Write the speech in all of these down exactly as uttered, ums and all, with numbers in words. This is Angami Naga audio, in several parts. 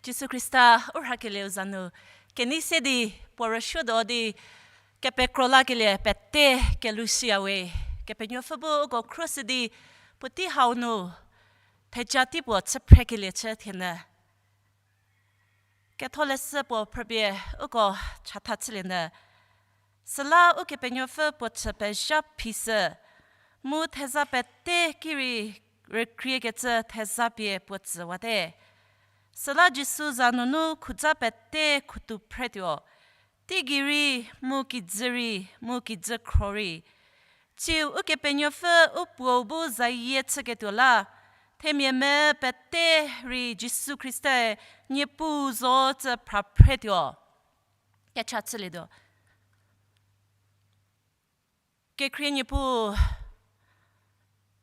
Jisu Khrista u rhakelieu za nu kenei se di puo rüsuotuo di kepekro lakelie pete kelushüyawe. Kepenuopfü bu uko khruoshü di puotei hau nu theja tei puo chü phrekelie chü thienyü. Ketholeshü puo phrüpie uko chatha chülienyü. Süla Ukepenuopfü puo chü pezha phi sü, mu theza pete ki rei rükriekecü theza pie puo tsüwate. Süla Jisu za nunu khuza pete khutu phretuo, teigei rei, mu kijü rei, mu kijü khro rei. Tsiu Ukepenuopfü u Puou bu zayie chüketuo la, themia me pete rei Jisu Khristae Niepuu zo tsü phra phretuo. Kecha chülietuo. Kekhrie Niepuu,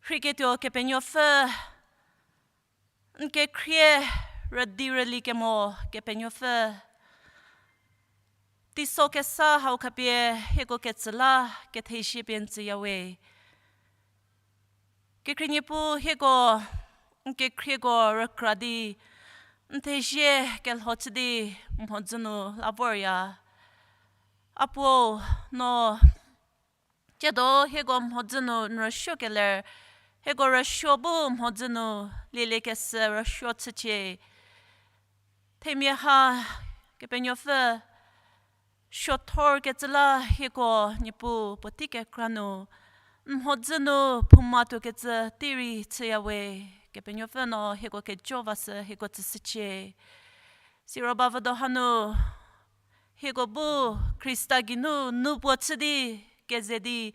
rheiketuo Kepenuopfü, n kekhrie rüdi rüli kemo Kepenuopfü, teiso kesa hau khapie hieko ketsü la kethezie pie n tsüyawe. Kekhrie Niepuu, hieko n kekhrieko rükra di n thezie kelho chü di mhodzü nu la vorya. A Puo, no tsiedo hieko mhodzü nu n rüsuo keler, hieko rüsuo bu mhodzü nu lieliekeshü rüsuo chücie. Themia ha Kepenuopfü suothorkecü la hieko Niepuu puotei kekra nu n mhodzü nu phouma tuokecü tei rei chüyawe. Kepenuopfü, no hieko kejo vashü hieko tsüshücie. Siro bavüdo hanu hieko bu Khrista geinu nu puo chü di keze di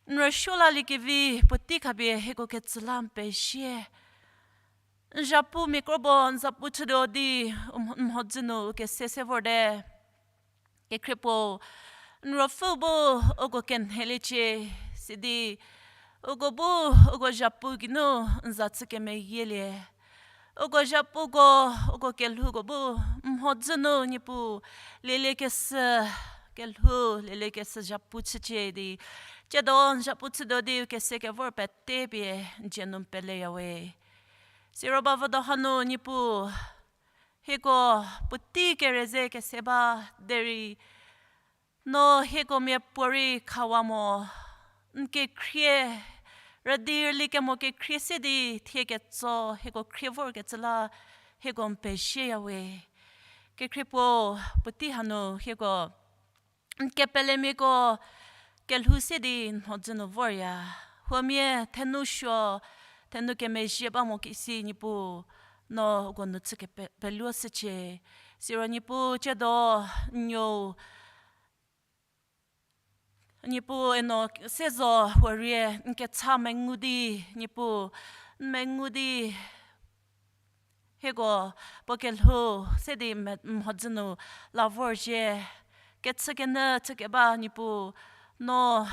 n rüsuo laliekevi puotei khapie hieko ketsü la n pezie. N zhapu miakro bo n zapu chütuo di n mhodzü nu u kese se vorte. Kekhrie Puo, n ruopfü bu uko kenheliecie, sidi uko bu uko zhapu geinu n za chü kemeyielie. Uko zhapuko, uko kelhouko bu n mhodzü nu Niepuu lieliekeshü, kelhou lieliekeshü zhapu chücie di, tsiedo n zhapu chütuo di u kese kevor pete pie n dzie nu n peleyawe. Siro bavüdo hanu Niepuu, hieko puotei kereze kese ba derei, no hieko miapuorei khawa mo, n kekhrie, rüdi rüli kemo kekhrie se di thie ketso hieko khrie vorkecü la hieko n pezieyawe. Kekhrie Puo, puotei hanu hieko n kepelemiako kelhou se di n mhodzü nu vorya. Huomia thenou suo, thenou kemezhie ba mo kisi Niepuu, no uko nu chü kepe-, peluoshücie. Siro Niepuu tsiedo n nuou, Niepuu eno se zo huorie n kecha mengu di, Niepuu, n mengu di hieko puo kelhou se di me-, mhodzü nu la vorzhie. Kechükenyü chükeba Niepuu, no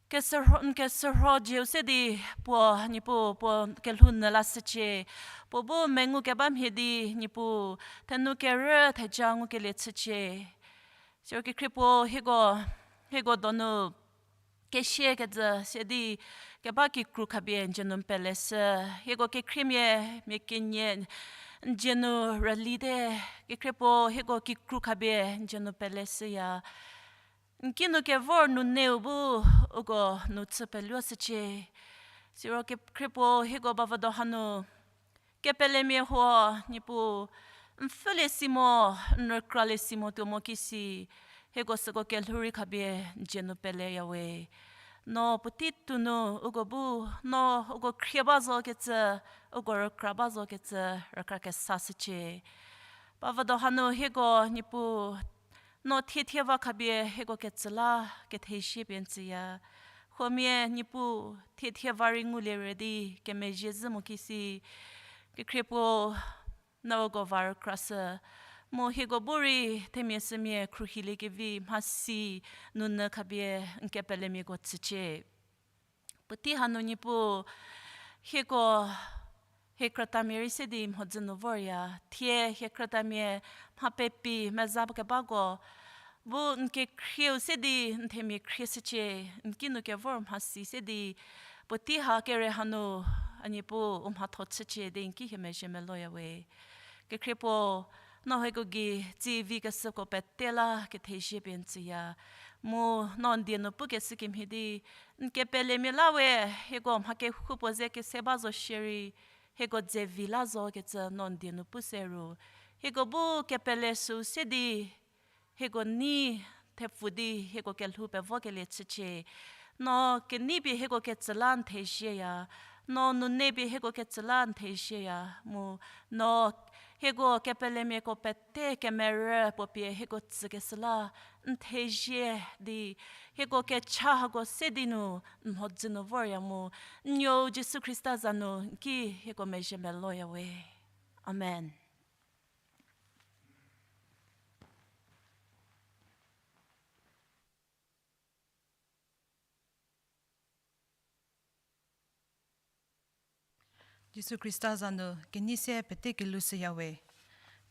kesürho, n kesürho jieu se di puo, Niepuu, puo kelhou nyü lashücie. Puo bu mengu keba mhie di, Niepuu, thenou kerü theja ngukelie chücie. Siro Kekhrie Puo, hieko, hieko donu kesie kejü se di keba kikru khapie n dzie nu n peleshü. Hieko kekhriemia, mia kenie n dzie nu rülite. Kekhrie Puo, hieko kikru khapie n dzie nu peleshüya. N kinu kevor nuneu bu uko nu chü peluoshücie. Siro Kekhrie Puo, hieko bavüdo hanu kepelemia huo, Niepuu, n pfhülie si mo, n rükralie si mo tuo mo kisi, hieko süko kelhou rei khapie n dzie nu peleyawe. No puotei tou nu uko bu, no uko khrie ba zokecü, uko rükra ba zokecü rükra kesashücie. Bavüdo hanu hieko Niepuu, no thiethie va khapie hieko ketsü la kethezie pie n tsüya. Huomia Niepuu, thiethie va rei ngulie rei di kemezhie zhü mo kisi, Kekhrie Puo, no uko va rükrashü. Mu hieko bu rei themia sümia khruohiliekevi mhasi nunyü khapie n kepelemiako tsücie. Puotei hanu Niepuu, hieko hie krütamia rei se di mhodzü nu vorya. Thie hie krütamia mha pepi meza kebako bu n kekhrieu se di n themia khrieshücie. N kinu kevor mhasi se di puotei ha kere hanu A Niepuu, u mhatho chücie di n ki hie mezhie meloya we. Kekhrie puo, no hieko gei tsie vi kesüko pete la kethezie pie n tsüya. Mu no n die nu pukeshü kemhie di, n kepelemia la we, hieko mha kehoupuo ze kese ba zo shierei, hieko dze vi la zo kecü no n die nu pu se ru. Hieko bu kepele süu se di, hieko nei thepfu di hieko kelhou pevokelie chücie. No kenei pie hieko ketsü la n thezieya. No nune pie hieko ketsü la n thezieya. Mu no hieko kepelemiako pete kemerü puo pie hieko tsükeshü la n thezie di, hieko kecha hako se di nu n mhodzü nu vorya mu, n nuou Jisu Khrista za nu n ki hieko mezhie meloya we. Amen. Jisu Khrista za nu kenei se pete kelou shüya we.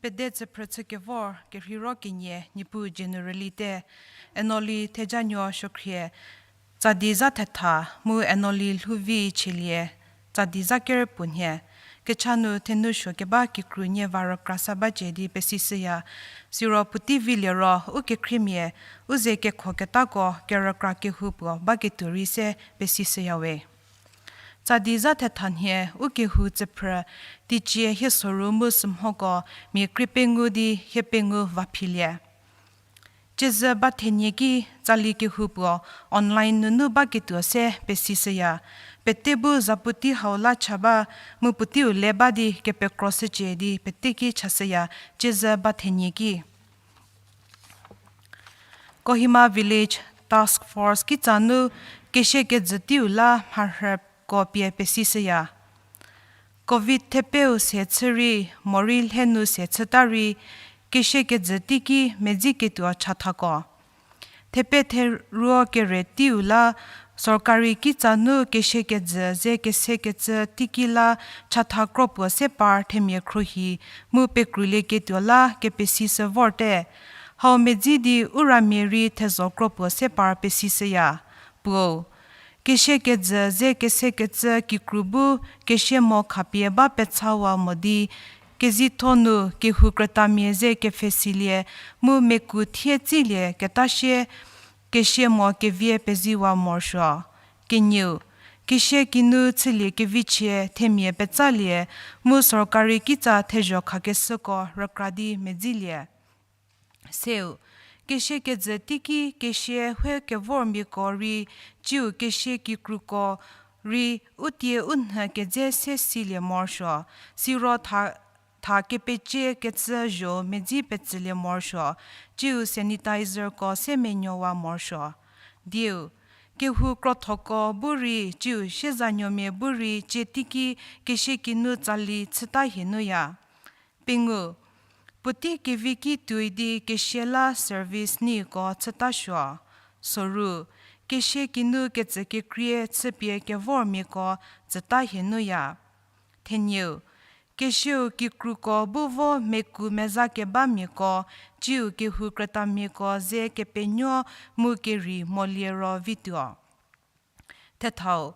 Pede tsüphrü chükevor kerheiro kenie Niepuu generally te, Enoli Thejanuo Suokhrie, Tsadi zha thetha, mu Enoli Lhouvi Chielie, Tsadi zha ker puo nhie, kecha nu thenu suo keba kikru nie va rükra sa bacie di pesishüya, siro puotei vilie ro u kekhriemia, u ze kekhoketako kerükra kehou puo baketuo rei se pesishüya we. Tsadi zha thetha nhie u kehou tsüphrü, teicie hie soru mu sümhoko mia krie pengou di hie pengou va philie. Ciezü ba thenie ki tsali kehou puo online nunu baketuo se pesishüya. Pete bu zapuotei hau la cha ba, mu puoteiu le ba di kepekro shücie di pete ki chashüya, ciezü ba thenie ki. Kohima Village Task Force kitsa nu kesie kejü teiu la mharhüko pie pesishüya. Covid thepeu se chü rei, morei lhe nu se chüta rei, kesie kejü teiki medzi ketuo chathako. Thepe theruo kere teiu la, sorkari kitsa nu kesie kejü ze kese kecü teiki la chatha kropuo se par themia khruohi, mu pekroulieketuo la kepesishü vorte. Hau medzi di u ramia rei thezho kropuo se par pesishüya. Puou, kesie kejü ze kese kecü kikru bu kesie mo khapie ba petsawa mo di, kezitho nu kehou krütamia ze kepfhesilie, mu meku thie tsilie keta sie, kesie mo kevie peziwa morosuo. Kenieu, kesie kinu chülie kevichie themia petsalie, mu sorkari kitsa thezho khakeshüko rükra di medzilie. Seu, kesie kejü teiki kesie hue kevormiako rei, ciu kesie kikruko rei, u tie u nhü kedze se silie morosuo, siro tha, tha kepecie kecü zho medzi petsülie morosuo, ciu sanitizerko se menuowa morosuo. Dieu, kehou krothoko bu rei, ciu siezanuomia bu rei, cie teiki kesie kinu tsali chüta hie nuya. Pengou, puotei kevi ki tuoi di kesie la service neiko chütasuo. Soru, kesie kinu ketsü kekrie chüpie kevormiako tsüta hie nuya. Thenieu, kesieu kikruko bu vo meku meza kebamiako, ciu kehou krütamiako ze kepenuo mu kerei molie ro vituo. Thethau,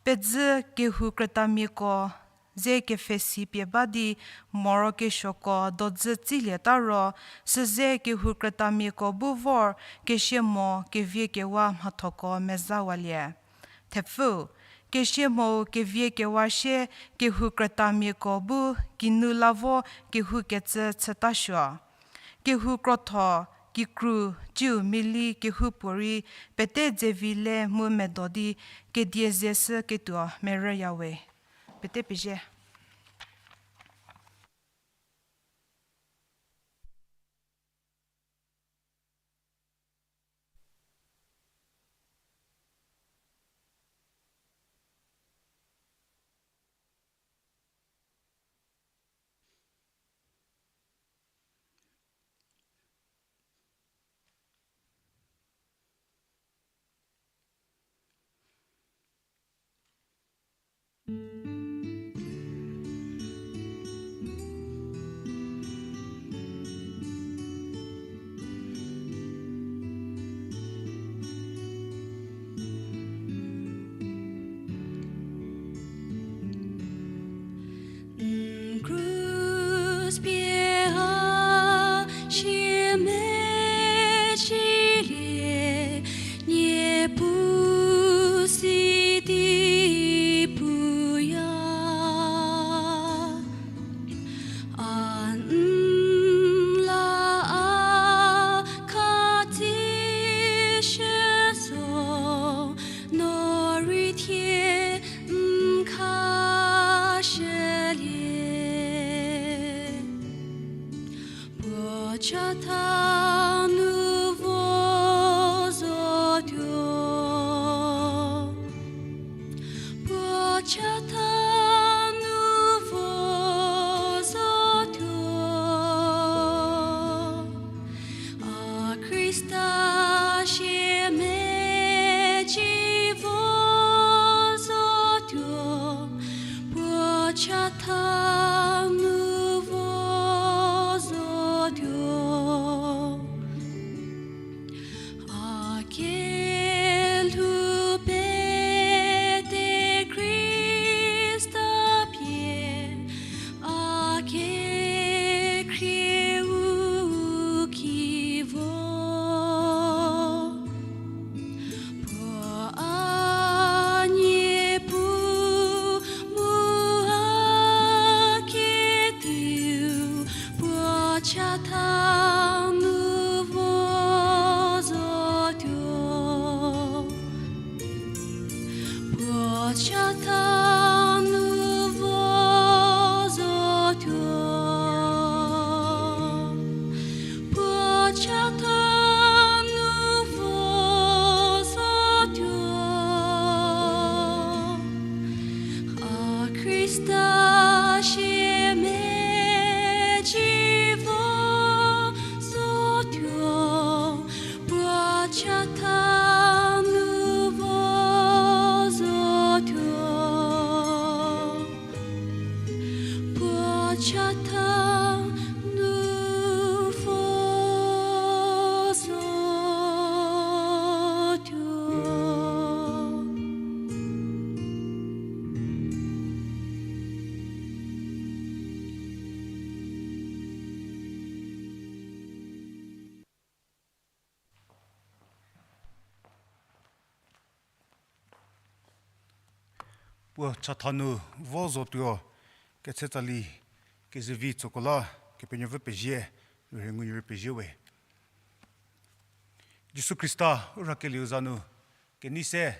pedzü kehou krütamiako ze kepfhesi pie ba di morokesuoko dodzü tsilieta ro, süze kehou krütamiako bu vor kesie mo kevie kewa mhathoko mezawalie. Thepfü, kesie mo kevie kewa sie kehou krütamiako bu kinu la vo kehou kecü chütasuo. Kehou krotho, kikru, ciu mili kehoupuorei pete dzevi le mu medo di kedie ze shü ketuo merüyawe. Pete pezie. Chatha nu vo zotuo. Puo chatha nu vo zotuo. A Khrista siemedzi vo zotuo. Puo chatha nu vo zotuo. A kelhou pete Khrista pie, a kekhrieu ki vo. Puo a niepu mu a ketiu, puo chatha nu vo zotuo. Puo chatha nu vo zotuo. Puo chatha nu vo zotuo. A Khrista siemedzi vo zotuo. Puo chatha nu vo zotuo. Puo chatha nu vo zotuo. Puo chatha nu vo zotuo, ketse tsali kezevi tsoko la, Kepenuopfü pezie, rhie ngunyie rei pezie we. Jisu Khrista u rhakelieu za nu, kenei se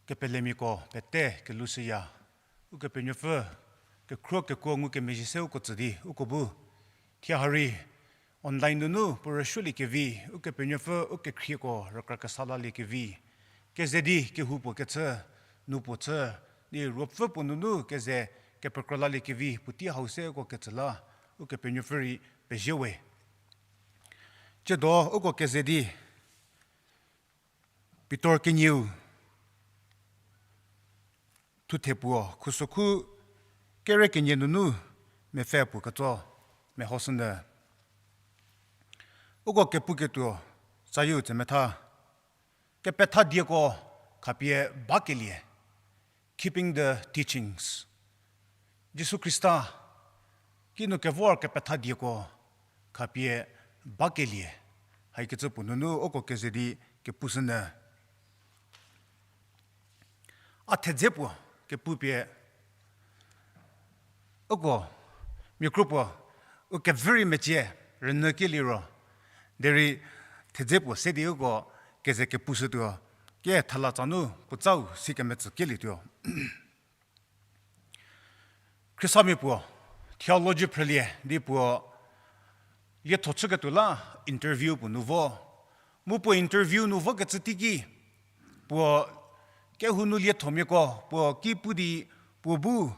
kepelemiako pete kelushüya, Ukepenuopfü, kekhruo kekuo ngukemezhie se uko tsü di uko bu, thie ha rei online nunu puo rüsuoliekevi, Ukepenuopfü u kekhrieko rükra kesa laliekevi, keze di kehoupuo kechü, nu puo chü, di ruopfü puo nunu keze kepekro laliekevi puotei hau se uko ketsü la, Ukepenuopfü rei pezie we. Tsiedo uko keze di, Pitor kenieu, thuthe puo, khusokhu kere kenie nunu mepfü puo ketso, mehoshünyü. Uko kepuketuo, tsayieu tsemetha, kepetha dieko khapie bakelie, keeping the teachings. Jisu Khrista, kinu kevor kepetha dieko khapie bakelie, haikecü puo nunu uko keze di kepushünyü. A thedze puo kepupie, uko, mia kro puo, u kevü rei mecie, rünyü kieliro, derei thedze puo se di uko keze kepushütuo, ke thalatsa nu puotsau sikemetsü kielietuo. Khristamia puo, theology phrülie di puo, lietho chüketuo la interview puo nu vo. Mu puo interview nu vokecü teiki, puo kehou nu liethomiako puo ki pu di puo bu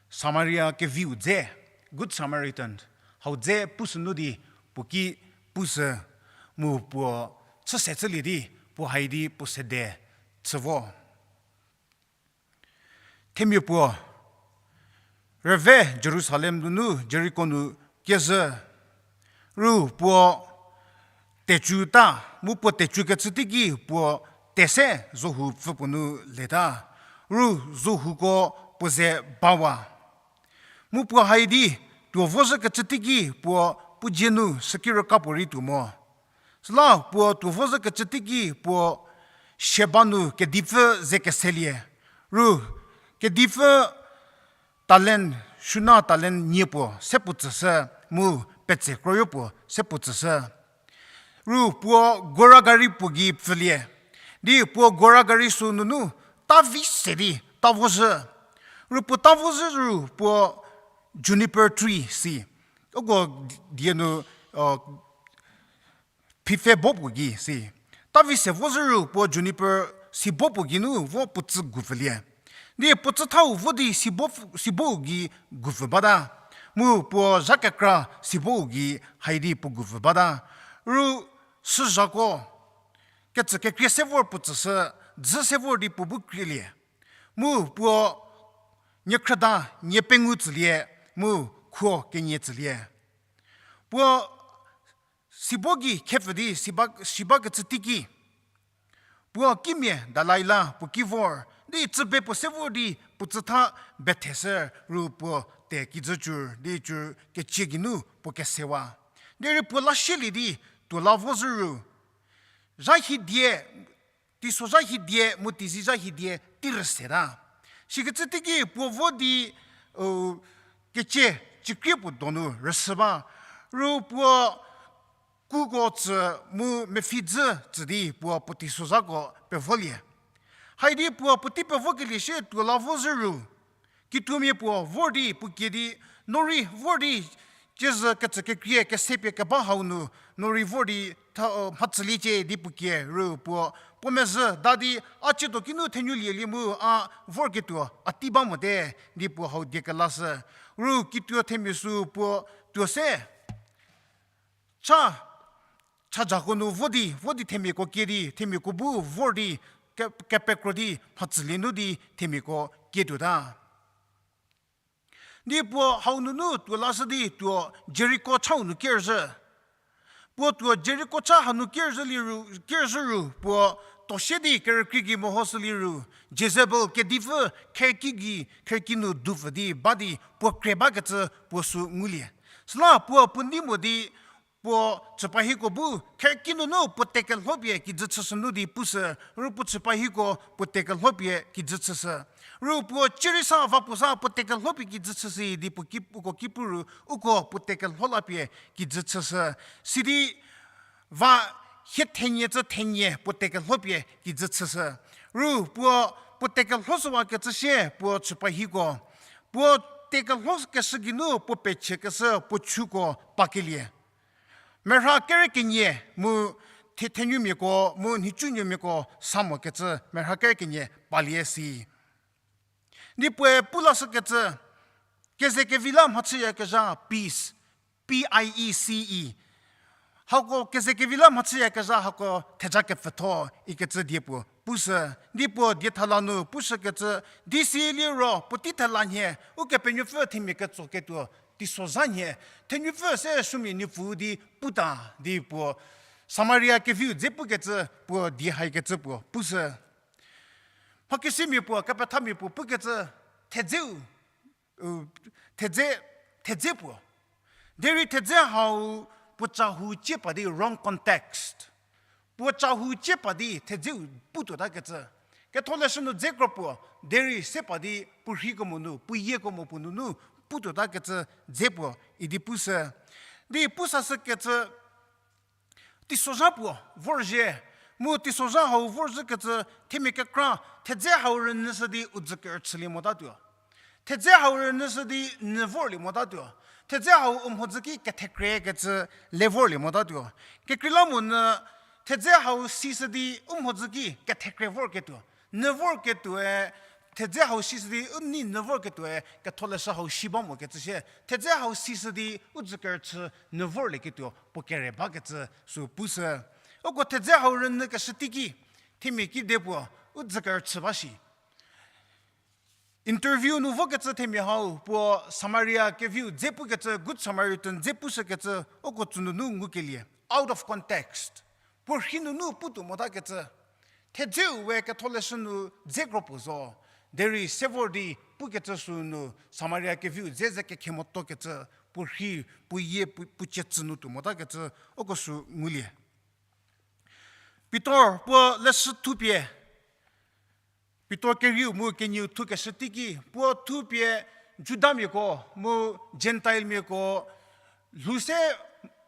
Samaria keviu dze, Good Samaritan, hau dze pushünu di puo ki pushü, mu puo chüse chülie di puo hai di puo sede chü vo. Themia puo, rüve Jerusalem nunu Jeriko nu kezhü, ru puo tecu ta, mu puo tecukecü teiki puo tese zohu pfü puo nu leta, ru zohuko puo ze bawa. Mu puo hai di tuo vozhükecü teiki puo puo dzie nu süki rüka puorei tuo mo. Süla puo tuo vozhükecü teiki puo siaba nu kedipfü ze keselie. Ru kedipfü talent, suna talent nie puo se puo tsüshü, mu petse kroyo puo se puo tsüshü. Ru puo gora gari puo gei pfhülie. Di puo gora gari sü nunu ta vi se di ta vozhü. Ru puo ta vozhü ru puo juniper tree si, uko die nu, phipfe bo puo gei si. Tavi se vo zhü ru puo juniper si bo puo geinu vo puo tsü gupfülie. Di puo tsüthau vo di si bo, si bo gei gupfü bata. Mu puo zha kekra si bo gei haidi puo gupfü bata. Ru süzhako, kecü kekrie se vor puo tsüshü, dzü se vor di puo bu krielie. Mu puo niekhrüda, nie pengou tsülie, mu khuo kenie tsülie. Puo si bo gei khepfü di si ba, si bakecü teiki, puo kimia Dalai La puo ki vor di tsübe puo se vor di puo tsütha betheshü ru puo te kijü cür di cür kecie geinu puo kesewa. Derei puo la shielie di tuo la vo zhü ru, zha hidie, teisozha hidie mu teizie zha hidie tei rüseta. Sikecü teiki puo vo di, u, kecie cükrie puo donu rüsü ba. Ru puo kuko tsü mu mepfhi dzü tsü di puo puo teisozhako pevolie. Haidi puo puotei pevokelie shie tuo la vo zhü ru, kituomia puo vor di puo kie di, no rei vor di, ciezü kecü kekrie kese pie keba hau nu, no rei vor di tha, mhatsüliecie di puo kie ru puo, puo mezhü da di, a ciedo kinu thenulie lie mu a vorketuo a tei ba mote, di puo hau die kelashü. Ru kituo themia sü puo tuo se cha, chajako nu vo di, vo di themiako kie di, themiako bu vor di, ke, kepekro di mhatsülie nu di themiako kietuota. Di puo hau nunu tuo lashü di tuo Jeriko chau nu kerzhü. Puo tuo Jeriko cha hanu kerzhü liro, kerzhü ru puo tosie di kerükrie gei mehoshü liro, Jezebel kedipfü kherki gei, kherki nu dupfü di ba di puo kre bakecü puo sü ngulie. Süla puo puo nei mo di puo chüpahiko bu kherki nunu puo tekelhopie kijü chüshü nu di pushü, ru puo chüpahiko puo tekelhopie kijü chüshü. Ru puo cierei sa va puo sa puo tekelhopie kijü chüshü di puo ki, uko ki pu ru, uko puo tekelho lapie kijü chüshü. Sidi va hie thenie cü thenie puo tekelhopie kijü chüshü. Ru puo, puo tekelhoshüwakecü sie puo chüpahiko, puo tekelhokeshü geinu puo pechükeshü puo chuko pakelie. Merha kere kenie mu the-, thenumiako mu nhicunuomiako sa mokecü merha kere kenie palie si. Di puoe pu lashükecü, kezekevi la mhachüyakezha peace, P I E C E. Hako kezekevi la mhachüyakezha hako theja kepfütho ikecü die puo pushü. Di puo die thala nu pushükecü, di si liro puotei thela nhie, Ukepenuopfü themia ketsoketuo teisozha nhie, thenupfü se sumia nupfu di puta, di puo Samaria keviu dze pukecü puo die haikecü puo pushü. Mhakesimia puo, kepethamia puo pukecü, thedzeu, u, thedze, thedze puo. Derei thedze hau puo cahou cie pa di wrong context. Puo cahou cie pa di thedzeu putuotakecü. Ketholeshü nu dze kro puo, derei se pa di puo rhei kemo nu, puo yie kemo puo nunu putuotakecü dze puo idi pushü. Di pusashükecü, teisozha puo vorzhie, mu teisozha hau vorzhükecü themia kekra, thedze hau rünyüshü di u dzü kerüchülie motatuo. Thedze hau rünyüshü di nyü vorlie motatuo. Thedze hau u mhodzü ki kethekrekecü le vorlie motatuo. Kekreilamonyü thedze hau sishü di u mhodzü ki kethekre vorketuo. Nyü vorketuoe, thedze hau sishü di u nei nyü vorketuoe, ketholeshü hau si ba mokecü sie. Thedze hau sishü di u dzü kerüchü nyü vorlieketuo puo kere bakecü sü pushü. Uko thedze hau rünyükeshü teiki, themia kide puo u dzü kerüchü ba shi. Interview nu vokecü themia hau puo Samaria keviu dze pukecü, Good Samaritan dze pushükecü uko tsünunu ngukelie, out of context. Puo rhei nunu putuo motakecü. Thedzeu we ketholeshü nu dze kro puo zo. Derei se vor di pukecü sü nu Samaria keviu dze ze kekhe motokecü, puo rhei, puo yie, puo, puo ciecü nu tuo motakecü uko sü ngulie. Pitor puo leshü thupie, Pitor kerieu mu kenieu thukeshü teiki, puo thupie Judamiako mu Gentilemiako lhou se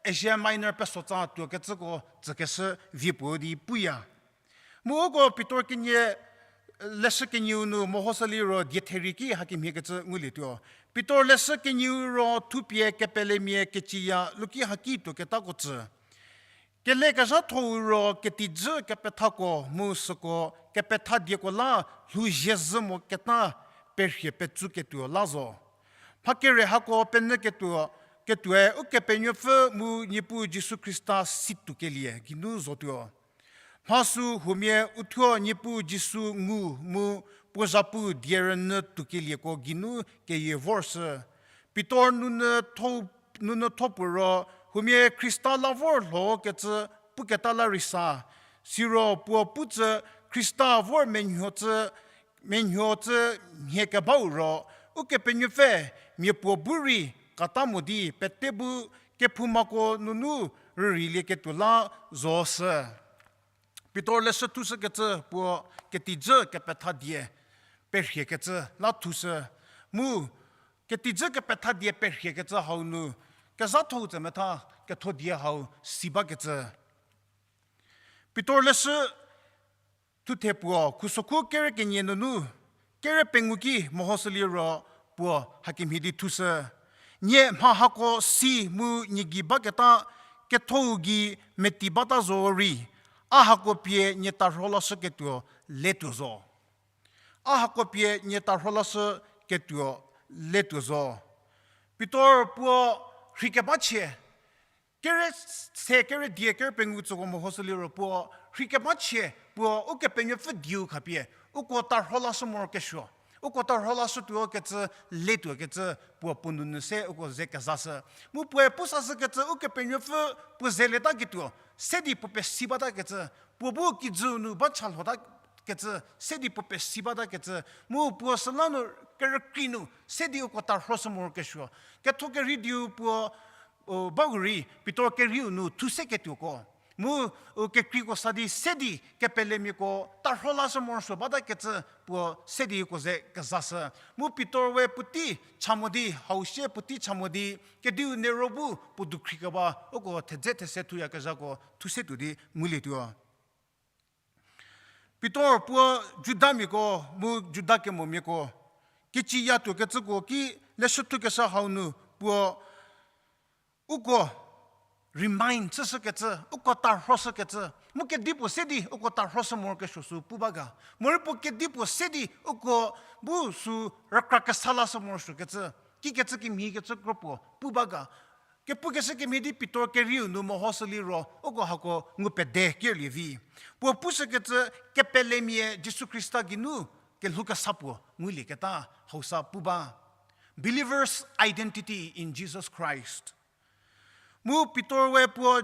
Asia Minor pesotsa tuokecüko tsükeshü vie puo di puya. Mu uko Pitor kenie, leshü kenieu nu mehoshü liro die therie ki hakemhiekecü ngulietuo. Pitor leshü kenieu ro thupie kepelemia keciya luki haki tuoketako tsü. Kelekezhathou ro ketijü kepethako mu süko kepethadieko la lhouzie zhü moketa perhie petsu ketuo la zo. Mha kere hako penyü ketuo, ketuoe Ukepenuopfü mu Niepuu Jisu Khrista si tuokelie geinu zotuo. Mha sü huomia uthuo Niepuu Jisu ngu mu puo zhapu die rünyü tuokelieko geinu keyie vorshü. Pitor nunu tho puo ro, huomia Khrista la vor lho kecü puketa la rei sa. Siro puo pu tsü Khrista vor menuo tsü, menuo tsü mhie kebau ro, Ukepenuopfü mia puo bu rei kata mo di pete bu kephoumako nunu rüreilieketuo la zoshü. Pitor leshü thushükecü puo ketijü kepethadie perhiekecü la thushü. Mu ketijü kepethadie perhiekecü hau nu kezhatho tsemetha kethodie hau si bakecü. Pitor leshü thuthe puo khusokhu kere kenie nunu kere pengou ki mehoshüliro puo hakemhie di thushü. Nie mha hako si mu nie gei baketa kethou gei meti bata zorei, a hako pie nie tarho lashüketuo letuo zo. A hako pie nie tarho lashüketuo letuo zo. Pitor puo rhei keba chie, kere se kere die kere pengou tsüko mehoshüliro puo rhei keba chie puo Ukepenuopfü dieu khapie uko tarho lashü morokesuo, uko tarho lashütuo kecü letuo kecü puo puo nunu se uko ze kezashü. Mu puoe pu sashükecü Ukepenuopfü puo zeletaketuo se di puo pesi batakecü, puo bu kijü nu ba cha lhotakecü se di puo pesi batakecü, mu puo süla nu kerükrie nu se di uko tarhoshü morokesuo. Ketho kerhei dieu puo bau rei Pitor kerheiu nu thu seketuoko, mu u kekreiko sa di se di kepelemiako tarho lashü morosuo batakecü puo se di uko ze kezashü. Mu Pitor we puotei cha mo di, hau sie puotei cha mo di, kediu Nero bu puo dukhri keba uko thedze these thuyakezhako thu se tuo di ngulietuo. Pitor puo Judamiako mu Juda kemomiako keciyatuo kecüko ki leshü thukeshü hau nu puo uko remind chüshükecü, uko tarhoshükecü, mu kedipuo se di uko tarhoshü morokesuo sü pu ba ga. Morei puo kedipuo se di uko bu sü rükra kesa lashü morosuokecü, kikecü kemhiekecü kro puo pu ba ga. Kepukeshü kemhie di Pitor kerheiu nu mehoshüliro uko hako ngu pede kerlie vi. Puo pushükecü kepelemia Jisu Khrista geinu kelhoukesa puo ngulieketa hausa pu ba. Believers' identity in Jesus Christ. Mu Pitor we puo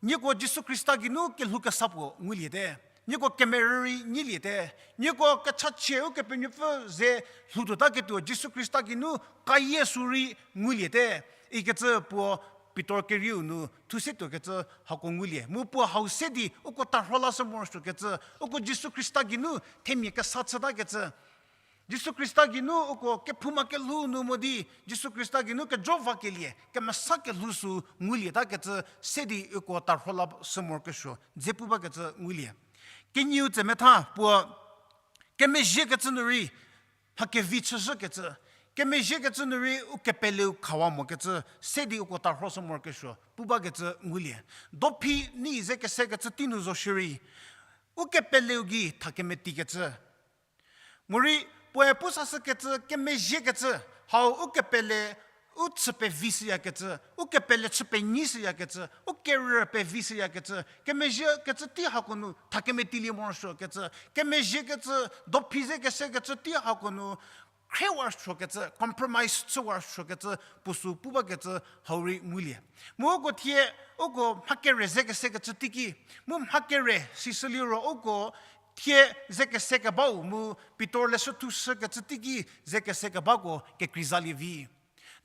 nieko Jisu Khrista geinu kelhoukesa puo nguliete. Nieko kemerü rei nyiliete. Nieko kechachie Ukepenuopfü ze lhoutuotaketuo Jisu Khrista geinu kayie sü rei nguliete ikecü puo Pitor kerheiu nu thu se tuokecü hako ngulie. Mu puo hau se di uko tarho lashü morosuokecü, uko Jisu Khrista geinu themia kesa chütakecü, Jisu Khrista geinu uko kephouma kelhou nu mo di Jisu Khrista geinu kejo vakelie kemesa kelhou sü ngulietakecü se di uko tarho lashü morokesuo dze pu bakecü ngulie. Kenieu tsemetha puo kemezhiekecü nu rei mha kevi chüzhükecü, kemezhiekecü nu rei u kepeleu khawa mokecü se di uko tarhoshü morokesuo pu bakecü ngulie. Dophi nei ze kesekecü tei nu zo shierei, u kepeleu gei tha kemetikecü, morei puoe pu sashükecü kemezhiekecü, hau u kepele u chü pevi shüyakecü, u kepele chü penyi shüyakecü, u kerü pevi shüyakecü, kemezhiekecü tei hako nu tha kemetilie morosuokecü, kemezhiekecü, dophi ze kesekecü tei hako nu khriewa suokecü, compromise chüwa suokecü puo sü pu bakecü hau rei ngulie. Mu uko thie, uko mha kere ze kesekecü teiki, mu mha kere sishüliro uko thie ze kese kebau mu Pitor leshü thushükecü teiki ze kese kebako kekreizalie vi.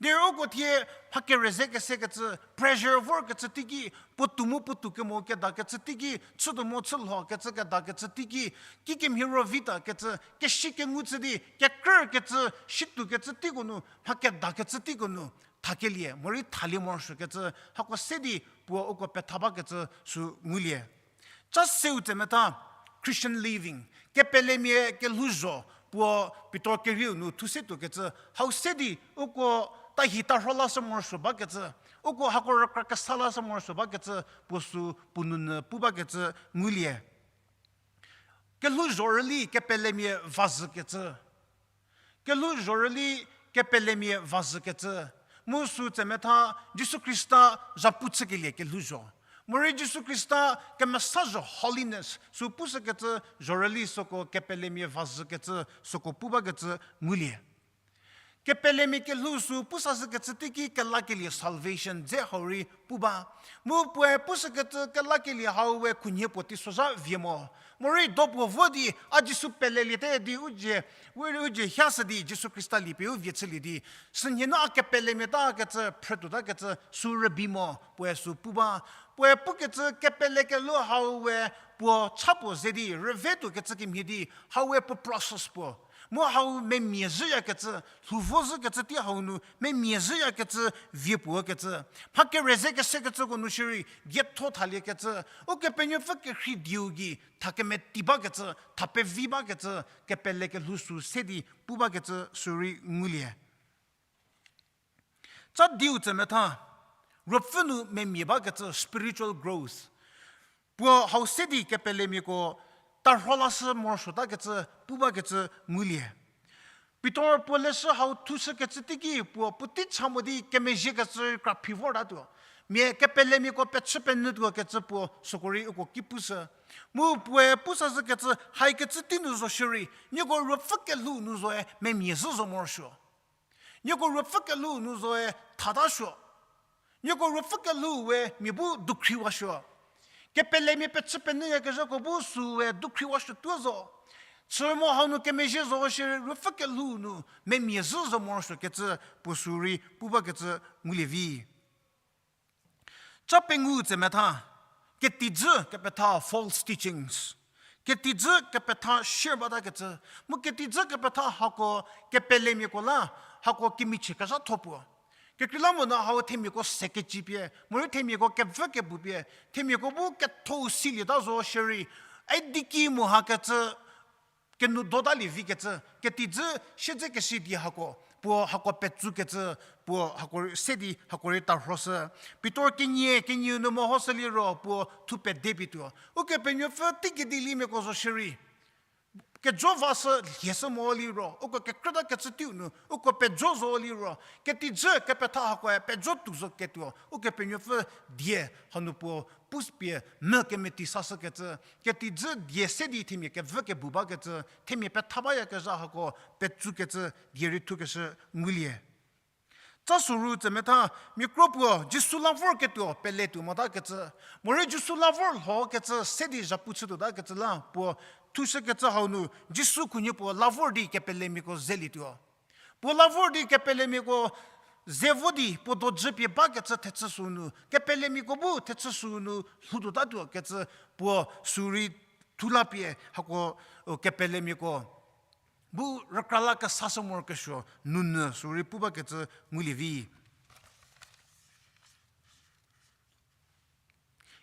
Derei uko thie mha kere ze kesekecü, pressure vorkecü teiki, puotou mu puotou kemo kedakecü teiki, chütuo mu chülhokecü kedakecü teiki, kikemhie ro vitakecü, keshi kengu chü di kekrükecü, shitoukecü teiko nu, mha kedakecü teiko nu thakelie morei thalie morosuokecü hako se di puo uko petha bakecü sü ngulie. Ca seu tsemetha Christian living, kepelemia kelhouzho, puo Pitor kerieu nu thu se tuokecü, hau se di uko tahi tarho lashü morosuo bakecü, uko hako rükra kesa lashü morosuo bakecü puo sü puo nounyü pu bakecü ngulie. Kelhouzho rüli kepelemia vazhükecü. Kelhouzho rüli kepelemia vazhükecü. Mu sü tsemetha Jisu Khrista zhapu chükelie kelhouzho. Morei Jisu Khrista kemesa zho holiness sü pushükecü zhorüli süko kepelemia vazhükecü süko pu bakecü ngulie. Kepelemia kelhou sü pusashükecü teiki kelakelie salvation dze hau rei pu ba. Mu puoe pushükecü kelakelie hau we khunhie puo teisozha vie mo. Morei do puo vo di a Jisu peleliete di u dzie, u, u dzie hiashü di Jisu Khrista liepie u vie chülie di, sünhie nu a kepelemia takecü, phrütuotakecü sü rübei mo, puoe sü pu ba. Puoe pukecü kepele kelhou hau we puo cha puo ze di, rüve tuokecü kemhie di, hau we puo process puo. Mu hau memia zhüyakecü, lhou vo zhükecü tei hau nu memia zhüyakecü vie puo kecü. Mha kere ze kesekecüko nu shierei, dietho thaliekecü. Ukepenuopfü kerhei dieu gei, tha kemeti bakecü, tha pevi bakecü, kepele kelhou sü se di pu bakecü sü rei ngulie. Cha diu tsemetha, ruopfü nu memia bakecü spiritual growth. Puo hau se di kepelemiako tarho lashü morosuotakecü pu bakecü ngulie. Pitor puo leshü hau thushükecü teiki puo puotei cha mo di kemezhiekecü rei kraphi vortatuo. Mia kepelemiako pechü penyütuokecü puo süko rei uko ki pushü. Mu puoe pusashükecü haikecü tei nu zo shierei, nieko ruopfü kelhou nu zoe memia zhü zo morosuo. Nieko ruopfü kelhou nu zoe thatasuo. Nieko ruopfü kelhou we mia bu dukhriwasuo. Kepelemia pechü penyüyakezhako bu süe dukhriwasuo tuo zo. Chü mo hau nu kemezhie zo shierei ruopfü kelhou nu memia zhü zo morosuokecü puo sü rei pu bakecü ngulie vi. Cha pengou tsemetha, ketijü kepetha false teachings. Ketijü kepetha share batakecü, mu ketijü kepetha hako kepelemiako la, hako kemichie kezhatho puo. Kekreilamonyü hau themiako se kecü pie, morei themiako kevü kebu pie, themiako bu ketho-u silieta zo shierei, idiki mu hakecü, kenu dotalie vikecü, ketijü siedzekesi di hako, puo hako petsukecü, puo hako se di hako rei tarhoshü. Pitor kenie, kenieu nu mehoshü liro puo thu pedepie tuo. Ukepenuopfü teiki di limiako zo shierei, kejo vashü lhieshü mo liro, uko kekrütakecü teiu nu uko pejo zo liro, ketijü kepetha hakoe pejo tuo zo ketuo, Ukepenuopfü die hanu puo pupie mü kemeti sashükecü, ketijü die se di themia kevü kebu bakecü, themia petha bayakezha hako petsukecü die rei thukeshü ngulie. Cha süru tsemetha, mia kro puo Jisu la vorketuo peletuo motakecü, morei Jisu la vor lhokecü se di zhapu chütuotakecü la puo thushükecü hau nu, Jisu khunhie puo la vor di kepelemiako zelietuo. Puo la vor di kepelemiako ze vo di puo dojü pie bakecü thechü sünu, kepelemiako bu thechü sünu lhoutuotatuo kecü puo sü rei thu la pie hako, kepelemiako bu rükra la kesashü morokesuo, nounyü sü rei pu bakecü ngulie vi.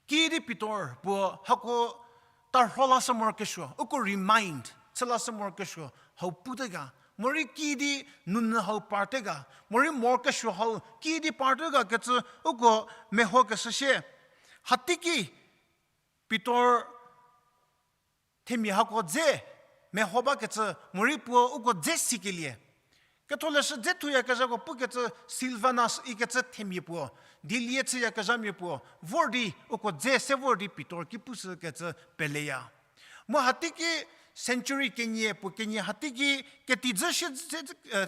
Kiüdi Pitor puo hako tarho lashü morokesuo, uko remind chü lashü morokesuo hau pute ga, morei kiüdi nounyü hau parte ga, morei morokesuo hau kiüdi parte ga kecü uko mehokeshü sie. Hateiki Pitor themia hako dze meho bakecü, morei puo uko dze sikelie. Ketholeshü dze thuyakezhako pukecü Silvanus ikecü themia puo, dielie chüyakezhamia puo vor di uko dze se vor di Pitor ki pushükecü peleya. Mu hateiki century kenie puo kenie hateiki ketijü sie,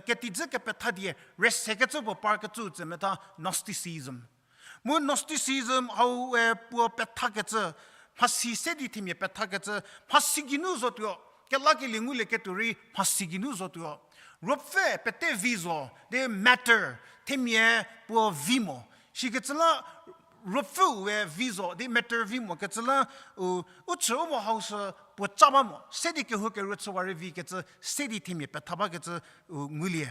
ketijü kepetha die rüsekecü puo parkecü tsemetha Gnosticism. Mu Gnosticism hau, e, puo pethakecü, mhasi se di themia pethakecü, mhasi geinu zotuo, kelakelie ngulieketuo rei mhasi geinu zotuo. Ruopfü pete vi zo, di matter, themia puo vi mo. Shikecü la ruopfüe vi zo, di matter vi mokecü la, u, u chü u mo hau sü puo ca ba mo, se di kehou kerü chüwa rei vikecü, se di themia petha bakecü, u, ngulie.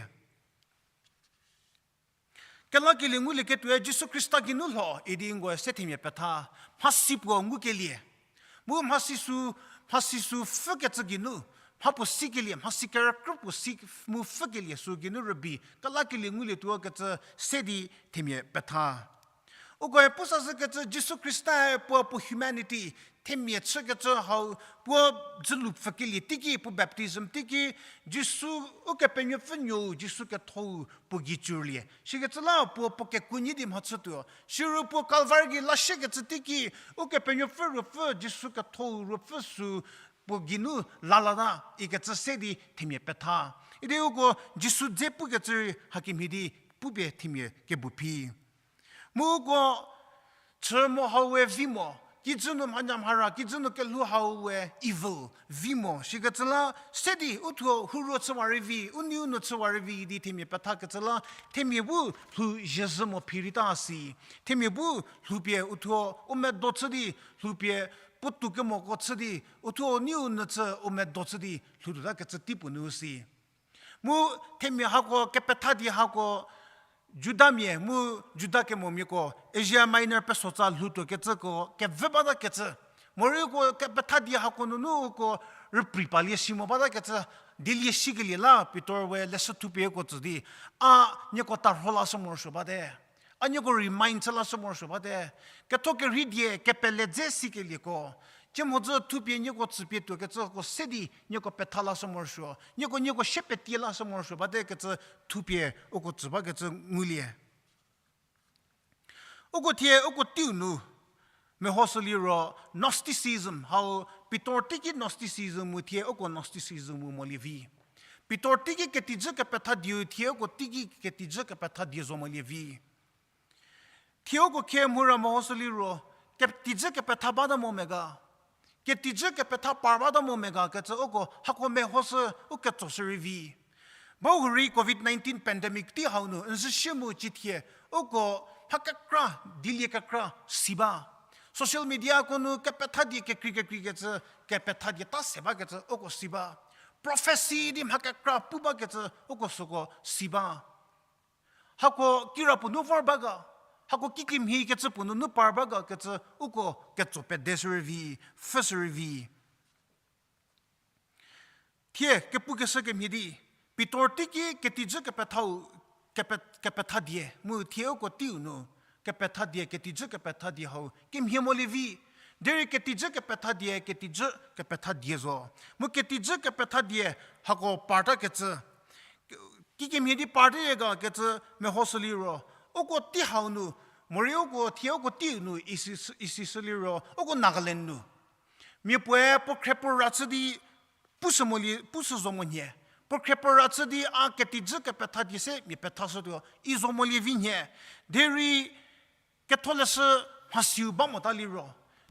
Kelakelie ngulieketuoe Jisu Khrista geinu lho idi nkoe se themia petha, mhasi puo ngukelie. Mu mhasi sü, mhasi sü pfhükecü geinu, mha puo sikelie, mhasi kerükrü puo si mu pfhükelie sü geinu rübei kelakelie ngulietuo kecü se di themia petha. Ukoe pu sashükecü Jisu Khrista-e puo, puo humanity, themia chükecü hau, puo dzülu pfhükelie teiki, puo baptism teiki, Jisu Ukepenuopfü nuou, Jisu ketho-u puo gei tsulie. Sikecü la puo, puo kekuo nyi di mhachütuo. Siro puo Kalvari gei lashükecü teiki, Ukepenuopfü Ruopfü, Jisu ketho-u Ruopfü sü puo geinu lalata, ikecü se di themia petha. Idi uko Jisu dze pukecü rei hakemhie di pupie themia kebu phi. Mu uko chü mo hau we vi mo, kijü nu mhanya mhara, kijü nu kelhou hau we evil vi mo. Sikecü la se di u thuo huruo chüwa rei vi, u neiu nu chüwa rei vi di themia pethakecü la, themia bu lhou zhie zhü mo phi rei ta si. Themia bu lhoupie u thuo u medo chü di, lhoupie puotou kemoko chü di, u thuo u neiu nu chü u medo chü di lhoutuotakecü teipuo nu si. Mu themia hako kepetha die hako Judamia mu Juda kemomiako Asia Minor pesotsa lhoutuokecüko kevü batakecü. Morei uko kepetha die hako nunu uko rüprei palie si mo batakecü, dielie sikelie la Pitor we leshü thupie uko tsü di, a nieko tarho lashü morosuo bate. A nieko remind chü lashü morosuo bate. Ketho kerhei die kepele dze sikelieko, cie mhodzü thupie nieko tsüpie tuokecüko se di nieko petha lashü morosuo, nieko, nieko shie petie lashü morosuo batekecü thupie uko tsü bakecü ngulie. Uko thie uko teiu nu mehoshü liro Gnosticism hau, Pitor teiki Gnosticism mu thie uko Gnosticism mu molie vi. Pitor teiki ketijü kepetha dieu thie uko teiki ketijü kepetha die zo molie vi. Thie uko khie mhura mehoshü liro, ketijü kepetha bata mo mega, ketijü kepetha par bata mo mega kecü uko hako mehoshü u ketsoshü rei vi. Bau hurei covid nineteen pandemic tei hau nu n zhüshie mu cithie uko mha kekra, dielie kekra si ba. Social mediako nu kepetha die kekrei kekreikecü, kepetha die ta se bakecü uko si ba. Prophecy di mha kekra pu bakecü uko süko si ba. Hako kirapuo nu vor ba ga, hako kikimhiekecü puo nunu par ba ga kecü uko ketso pedeshü rei vi, pfhüshü rei vi. Thie kepukeshü kemhie di, Pitor teiki ketijü kepethau, kepe-, kepetha die mu thie uko teiu nu kepetha die, ketijü kepetha die hau kemhie molie vi. Derei ketijü kepetha die, ketijü kepetha die zo. Mu ketijü kepetha die hako partakecü, kikemhie di parta ga kecü mehoshü liro, uko tei hau nu, morei uko thie uko teiu nu isi, isishü liro uko Nagaland nu mia puoe puo khrepuo ra chü di pushü molie, pushü zo mo nhie. Puo khrepuo ra chü di a ketijü kepetha die se mia pethashütuo i zo molie vi nhie. Derei ketholeshü mhasiu ba mota liro,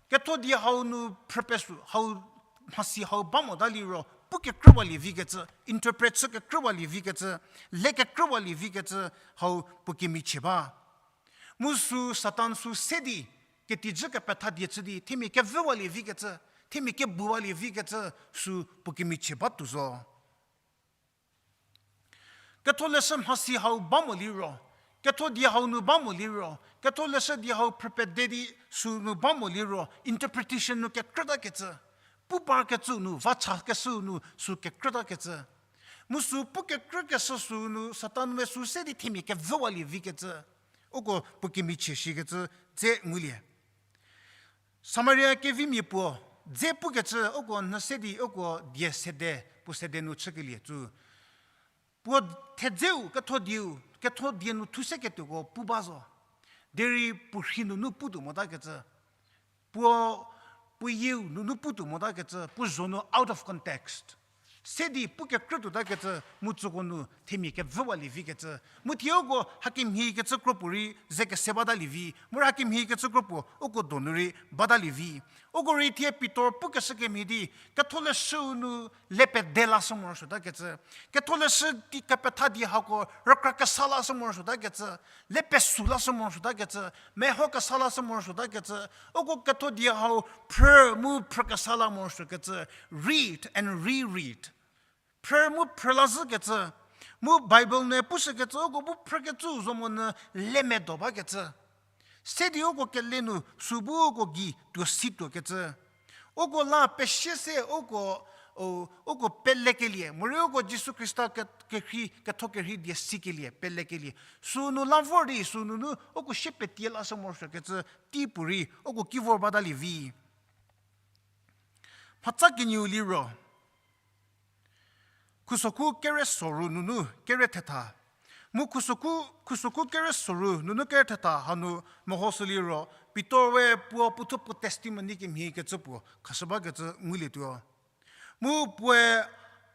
ketho die hau nu phrüpie sü hau, mhasi hau ba mota liro pu kekrüwalie vikecü, interpret chü kekrüwalie vikecü, le kekrüwalie vikecü hau puo kemichie ba. Mu sü Satan sü se di ketijü kepetha die chü di themia kevüwalie vikecü, themia kebuwalie vikecü sü puo kemichie batuo zo. Ketholeshü mhasi hau ba mo liro, ketho die hau nu ba mo liro, ketholeshü die hau phrüpie de di sü nu ba mo liro, interpretation nu kekrütakecü, pu parkecü nu, va chakeshü nu sü kekrütakecü. Mu sü pu kekrükeshü sü nu Satan we sü se di themia kevüwalie vikecü, uko puo kemichie shikecü dze ngulie. Samaria kevimia puo dze pukecü uko nhü se di uko die sede, puo sede nu chükelie cü. Puo thedzeu ketho dieu, ketho die nu thu seketuoko pu ba zo. Derei puo rhi nunu putuo motakecü, puo, puo yieu nunu putuo motakecü, puo zho nu out of context se di pu kekrütuotakecü mu tsüko nu themia kevüwalie vikecü. Mu thie uko hakemhiekecü kropuo rei ze kese batalie vi, mu rei hakemhiekecü kropuo uko donu rei batalie vi. Uko rei thie Pitor pukeshü kemhie di, ketholeshüu nu le pede lashü morosuotakecü, ketholeshü di kepetha die hako rükra kesa lashü morosuotakecü, le pesu lashü morosuotakecü, meho kesa lashü morosuotakecü, uko ketho die hau phrü mu phrü kesa la morosuokecü, read and reread. Phrü mu phrü lazhükecü, mu Bible nu pushükecü uko bu phrükecüu zo monyü le medo bakecü. Se di uko kele nu sü bu uko gei tuo si tuokecü. Uko la pesie se uko, O, uko pelekelie, morei uko Jisu Khrista ke-, kerhei, ketho kerhei die sikelie, pelekelie. Sünu la vor di, sünunu uko shie petie lashü morosuokecü tei puorei uko ki vor batalie vi. Mhatsa kenieu liro, khusokhu kere soru nunu kere thetha. Mu khusokhu, khusokhu kere soru nunu kere thetha hanu mehoshü liro, Pitor we puo puothuo puo testimony kemhiekecü puo khashü bakecü ngulietuo. Mu puoe,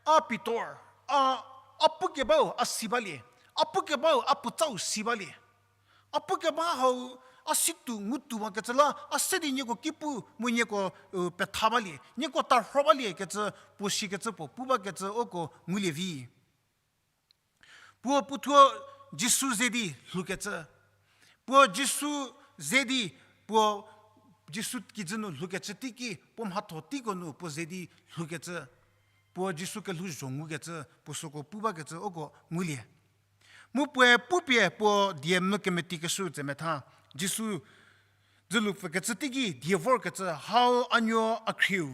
a Pitor, a, a pukebau a si balie, a pukebau a puotsau si balie. A pukeba hau a si tuo ngu tuo bakecü la, a se di nieko ki pu mu nieko, u, petha balie, nieko tarho baliekecü, puo shikecü puo pu bakecü uko ngulie vi. Puo puothuo Jisu ze di lhoukecü. Puo Jisu ze di, puo Jisu kijü nu lhoukecü teiki, puo mhatho teiko nu puo ze di lhoukecü. Puo Jisu kelhouzho ngukecü, puo süko pu bakecü uko ngulie. Mu puoe pupie puo die mvü kemetikeshü tse metha, Jisu dzülupfükecü teiki die vorkecü, hau a nuo a khrieu,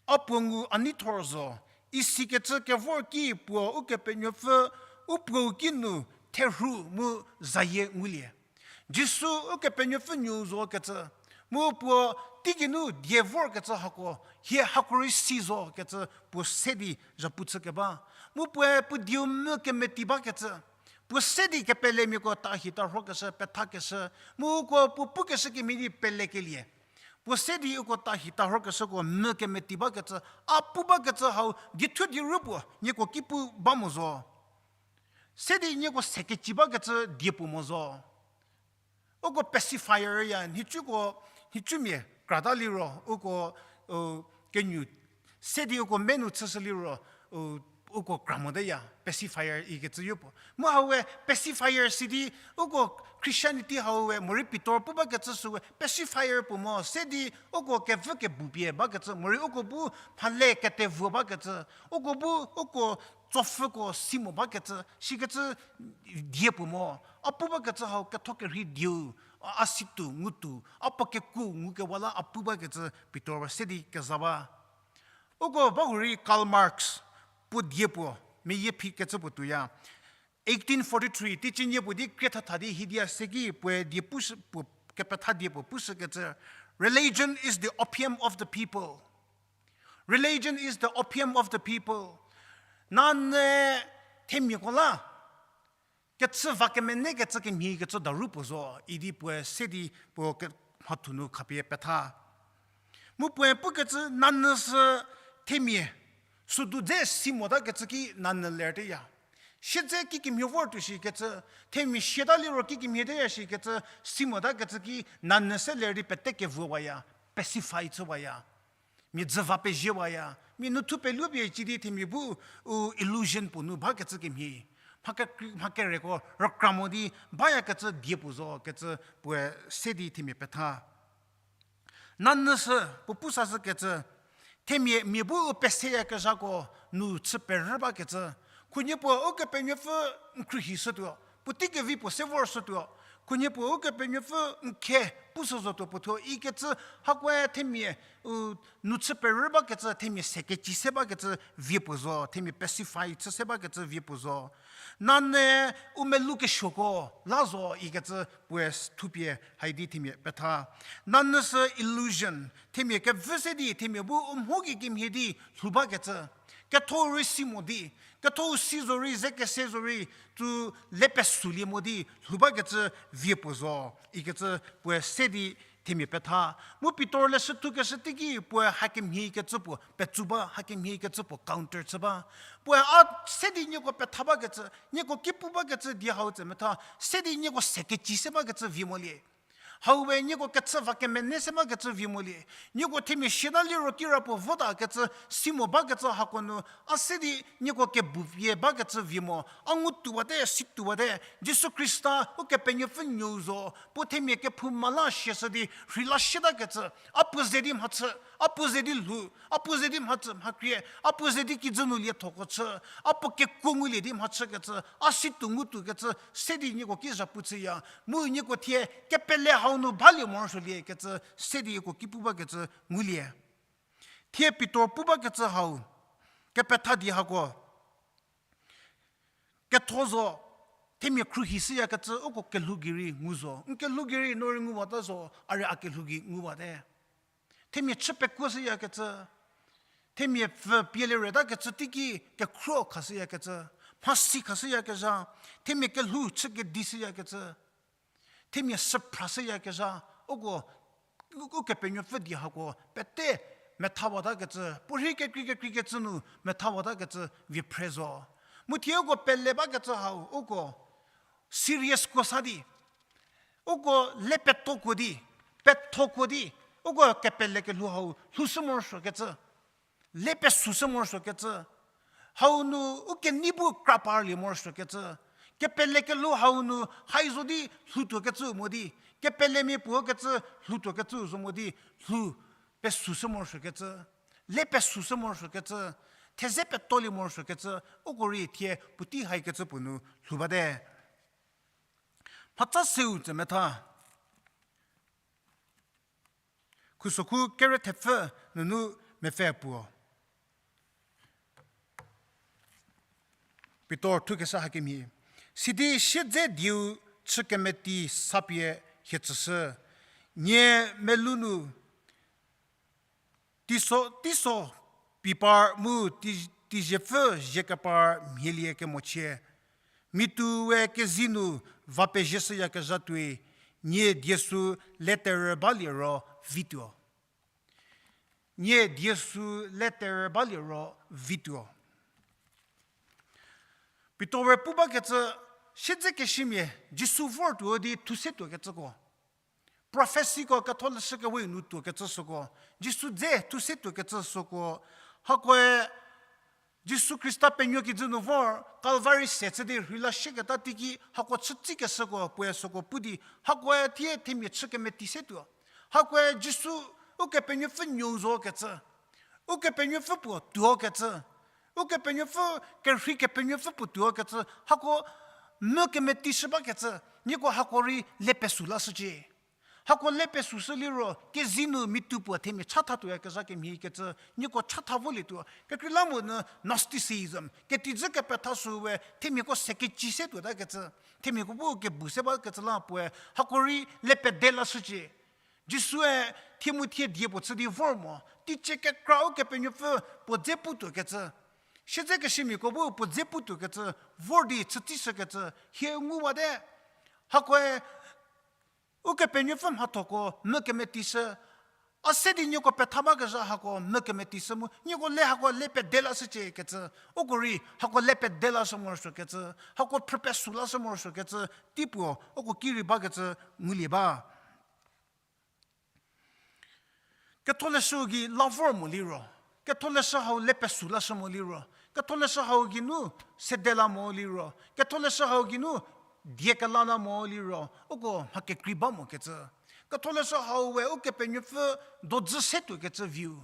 a puo ngu a neithor zo, isikecü kevor ki puo Ukepenuopfü u puou ki nu therhu mu zayie ngulie. Jisu Ukepenuopfü nuou zokecü, mu puo teigei nu die vorkecü hako, hie hako rei si zokecü puo se di zhapu chükeba. Mu puoe puo dieu mvü kemeti bakecü, puo se di kepelemiako tahi tarhokeshü, pethakeshü, mu uko puo pukeshü kemhie di pelekelie. Puo se di uko tahi tarhokeshüko mvü kemeti bakecü, a pu bakecü hau diethuo dieru puo nieko ki pu ba mo zo. Se di nieko se keci bakecü die puo mo zo. Uko pacifier ya, nhicuko, nhicumia krata liro, uko, u, kenu, se di uko menu chüshü liro, u, uko kra moteya, pacifier ikecü yo puo. Mu hau we pacifier sidi, uko Christianity hau we, morei Pitor pu bakecü sü we, pacifier puo mo, se di uko kevü kebupie bakecü, morei uko bu mhale ketevuo bakecü, uko bu, uko tsopfhüko si mo bakecü, shikecü die puo mo. A pu bakecü hau ketho kerhei dieu, a, a si tuo ngu tuo, a puo kekuo ngukewa la a pu bakecü Pitor se di keza ba. Uko bahurei Karl Marx puo die puo, meyie phikecü puo tuoya. Eighteen forty-three, teicie nie puo di krie thatha di hiedia se ki puoe die pushü, puo kepetha die puo pushükecü, Religion is the opium of the people. Religion is the opium of the people. Nanyü themiako la kechü va kemenekecü kemhiekecü daru puo zo, idi puoe se di puo ke-, mhathu nu khapie petha. Mu puoe pukecü nanyü sü themia südu dze si motakecü ki nanyü lerteya. Siedze kikemhie vor tuo shikecü, themia siata liro kikemhie teya shikecü, si motakecü ki nanyü se ler di pete kevuowaya, pacify chüwaya. Mia dzü va peziewaya, mia nuthu pelupie cidi themia bu, u, illusion puo nu bakecü kemhie. Mha ke-, mha kereko rükra mo di bayakecü die puo zo kecü puoe se di themia petha. Nanyü sü puo pu sashükecü, themia mia bu u peseyakezhako nu chü perü bakecü. Khunhie puo Ukepenuopfü n khruohishütuo, puotei kevi puo se vorshütuo. Khunhie puo Ukepenuopfü n khe pushü zotuo puo thuo ikecü, hakoe themia, u, nu chü perü bakecü, themia se keci se bakecü vie puo zo, themia pacify chü se bakecü vie puo zo. Nanyü u melukesuoko la zo ikecü puoe thupie haidi themia petha. Nanyü sü illusion, themia kevü se di themia bu u mhoki kemhie di lhou bakecü. Ketho rei si mo di, ketho si zorei, ze kese zorei, tsu le pesülie mo di lhou bakecü vie puo zo ikecü puoe se di themia petha. Mu Pitor leshü thukeshü teiki puoe hakemhiekecü puo petsu ba, hakemhiekecü puo counter chü ba. Puoe a se di nieko petha bakecü, nieko ki pu bakecü die hau tse metha, se di nieko se keci se bakecü vie molie. Hau we nieko kechü va kemene se bakecü vie molie. Nieko themia siata liro kirapuo votakecü si mo bakecü hako nu, a se di nieko kebupie bakecü vie mo. A ngu tuowate, si tuowate. Jisu Khrista Ukepenuopfü nuou zo, puo themia kephouma la siashü di rheila sietakecü, a puo ze di mhachü, a puo ze di lhou, a puo ze di mhachü mhakrie, a puo ze di kijü nu liethoko chü, a puo kekuo ngulie di mhachükecü, a si tuo ngu tuokecü se di nieko ki zhapu chüya. Mu nieko thie kepele hau nu balie morosuoliekecü se di uko ki pu bakecü ngulie. Thie Pitor pu bakecü hau, kepetha di hako ketho zo, themia khruohi shüyakecü uko kelhou gei rei ngu zo. N kelhou gei rei no rei nguwata zo, a rei a kelhou gei nguwate. Themia chü pekuo shüyakecü, themia pfü pielie retakecü teiki kekhruo khashüyakecü, mhasi khashüyakezha, themia kelhou chü kedi shüyakecü, themia süphra shüyakezha, uko, Ukepenuopfü die hako pete methawatakecü, puorhi kekrei kekreikecü nu methawatakecü vie phre zo. Mu thie uko pele bakecü hau uko serious kuo sa di, uko le peto kuo di, petho kuo di, uko kepele kelhou hau lhoushü morosuokecü, le pesushü morosuokecü, hau nu u kenei bu kra parlie morosuokecü, kepele kelhou hau nu hai zo di lhoutuokecü mo di, kepelemia puo kecü lhoutuokecü zo mo di, lhou pesushü morosuokecü, le pesushü morosuokecü, theze petolie morosuokecü, uko rei thie puotei haikecü puo nu lhou bate. Mhatsa seu tse metha. Khusokhu kere thepfü nunu mepfü puo. Pitor thukeshü hakemhie. Sidi siedze dieu chü kemeti sapie hie tsüshü. Nie melou nu teiso, teiso pipar mu tei-, teiziepfü zie kepar mhielie kemochie. Mitu we kezei nu va pezhieshüyakezha tuoi, nie die sü leterü balie ro vituo. Nie die sü leterü balie ro vituo. Pitor we pu bakecü, siedze keshimia, Jisu vor tuo di thuse tuokecüko. Prophecyko Ketholeshü Kewe nu tuokecü süko, Jisu dze thuse tuokecü süko, hakoe Jisu Khrista penuo kijü nu vor Calvary se chü di rheila shieketa teiki hako chütsikeshüko puoe süko pu di, hakoe thie themia chü kemeti se tuo. Hakoe Jisu Ukepenuopfü nuou zokecü, Ukepenuopfü puo tuokecü, Ukepenuopfü kerhei Kepenuopfü puo tuokecü, hako mü kemeti shü bakecü, nieko hako rei le pesü lashücie. Hako le pesüshü liro, kezei nu mitu puo themia chatha tuoyakezha kemhie kecü, nieko chatha volietuo. Kekreilamonyü Gnosticism, ketijü kepetha sü we, themiako se keci se tuotakecü, themiako bu kebu se bakecü la puoe, hako rei le pede lashücie. Jisue thie mu thie die puo chü di vor mo, teicie kekra Ukepenuopfü puo dze putuokecü. Siedze keshümiako bu puo dze putuokecü, vor di chütsishükecü, hie nguwate. Hakoe Ukepenuopfü mhathoko mü kemetishü, a se di nieko petha bakezha hako mü kemetishü mu, nieko le hako le pede lashücie kecü, uko rei hako le pede lashü morosuokecü, hako phrü pesü lashü morosuokecü, tei puo uko ki rei bakecü ngulie ba. Ketholeshü gei la vor mo liro, Ketholeshü hau le pesü lashü mo liro, Ketholeshü hau geinu sede la mo liro, Ketholeshü hau geinu die kela la mo liro, uko mha kekrei ba mokecü. Ketholeshü hau we Ukepenuopfü dojü se tuokecü view,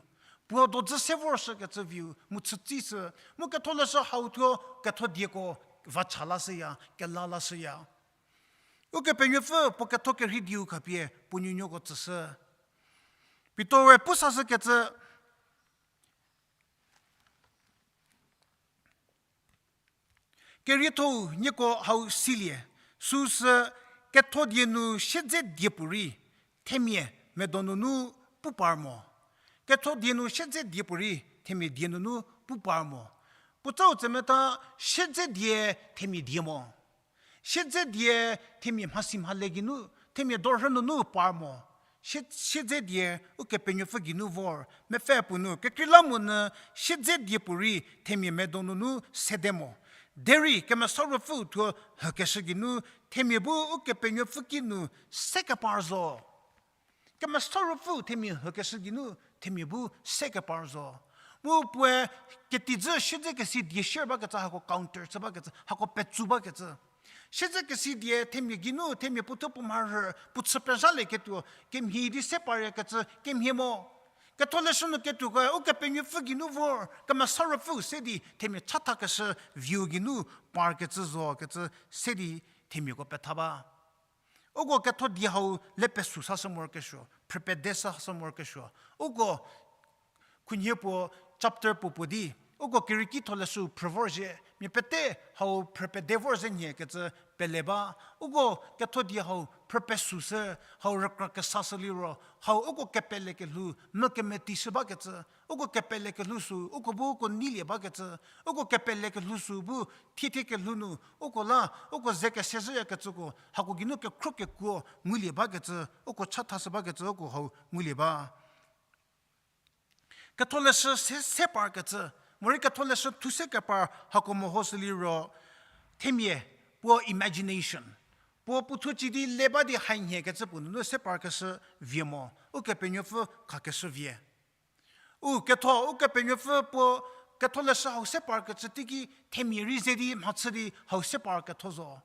puo dojü se vorshükecü view mu chütsishü, mu Ketholeshü hau thuo ketho dieko va cha lashüya, kela lashüya. Ukepenuopfü puo ketho kerhei dieu khapie puo nuonuoko tsüshü. Pitor we pu sashükecü, kerietho-u nieko hau silie, süsü ketho die nu siedze die puorei themia medo nunu pu par mo. Ketho die nu siedze die puorei themia die nunu pu par mo. Puotsau tsemetha siedze die themia die mo. Siedze die themia mhasi mhale geinu, themia dorhü nunu par mo. Sie-, siedze die Ukepenuopfü geinu vor, mepfü puo nu, kekreilamonyü siedze die puorei themia medo nunu sede mo. Derei Kemesa Ruopfüu thuo hükeshü geinu, themia bu Ukepenuopfü kinu se kepar zo. Kemesa Ruopfüu themia hükeshü geinu themia bu se kepar zo. Mu puoe ketijü siedze kesi die share bakecü hako counter chü bakecü, hako petsu bakecü. Siedze kesi die themia geinu, themia puo thuo puo mharhü, puo chü pezhalieketuo, kemhie di se paryakecü, kemhie mo. Ketholeshü nu ketuoko, Ukepenuopfü geinu vor, Kemesa Ruopfüu se di themia chathakeshü view geinu parkecü zokecü se di themiako petha ba. Uko ketho die hau le pesü sashü morokesuo, phrü pede sashü morokesuo. Uko khunhie puo chapter puo puo di, Uko kerieki tholeshü phrü vorzhie, mia pete hau phrü pede vorzhie nhie kecü pele ba. Uko ketho die hau phrü pesüshü, hau rükra kesashü liro, hau uko kepele kelhou mu kemetishü bakecü, uko kepele kelhou sü uko bu uko neilie bakecü, uko kepele kelhou sü bu thiethie kelhou nu uko la uko ze kesezhüyakecüko hako geinu kekhro kekuo ngulie bakecü, uko chathashü bakecü uko hau ngulie ba. Ketholeshü se, se parkecü, morei ketholeshü thu se kepar hako mehoshü liro, themia, puo imagination, puo puothuo ci di le ba di hainhiekecü puo nunu se parkeshü vie mo, Ukepenuopfü khakeshü vie. U ketho, Ukepenuopfü puo ketholeshü hau se parkecü teiki themia rei ze di mhachü di hau se parketho zo.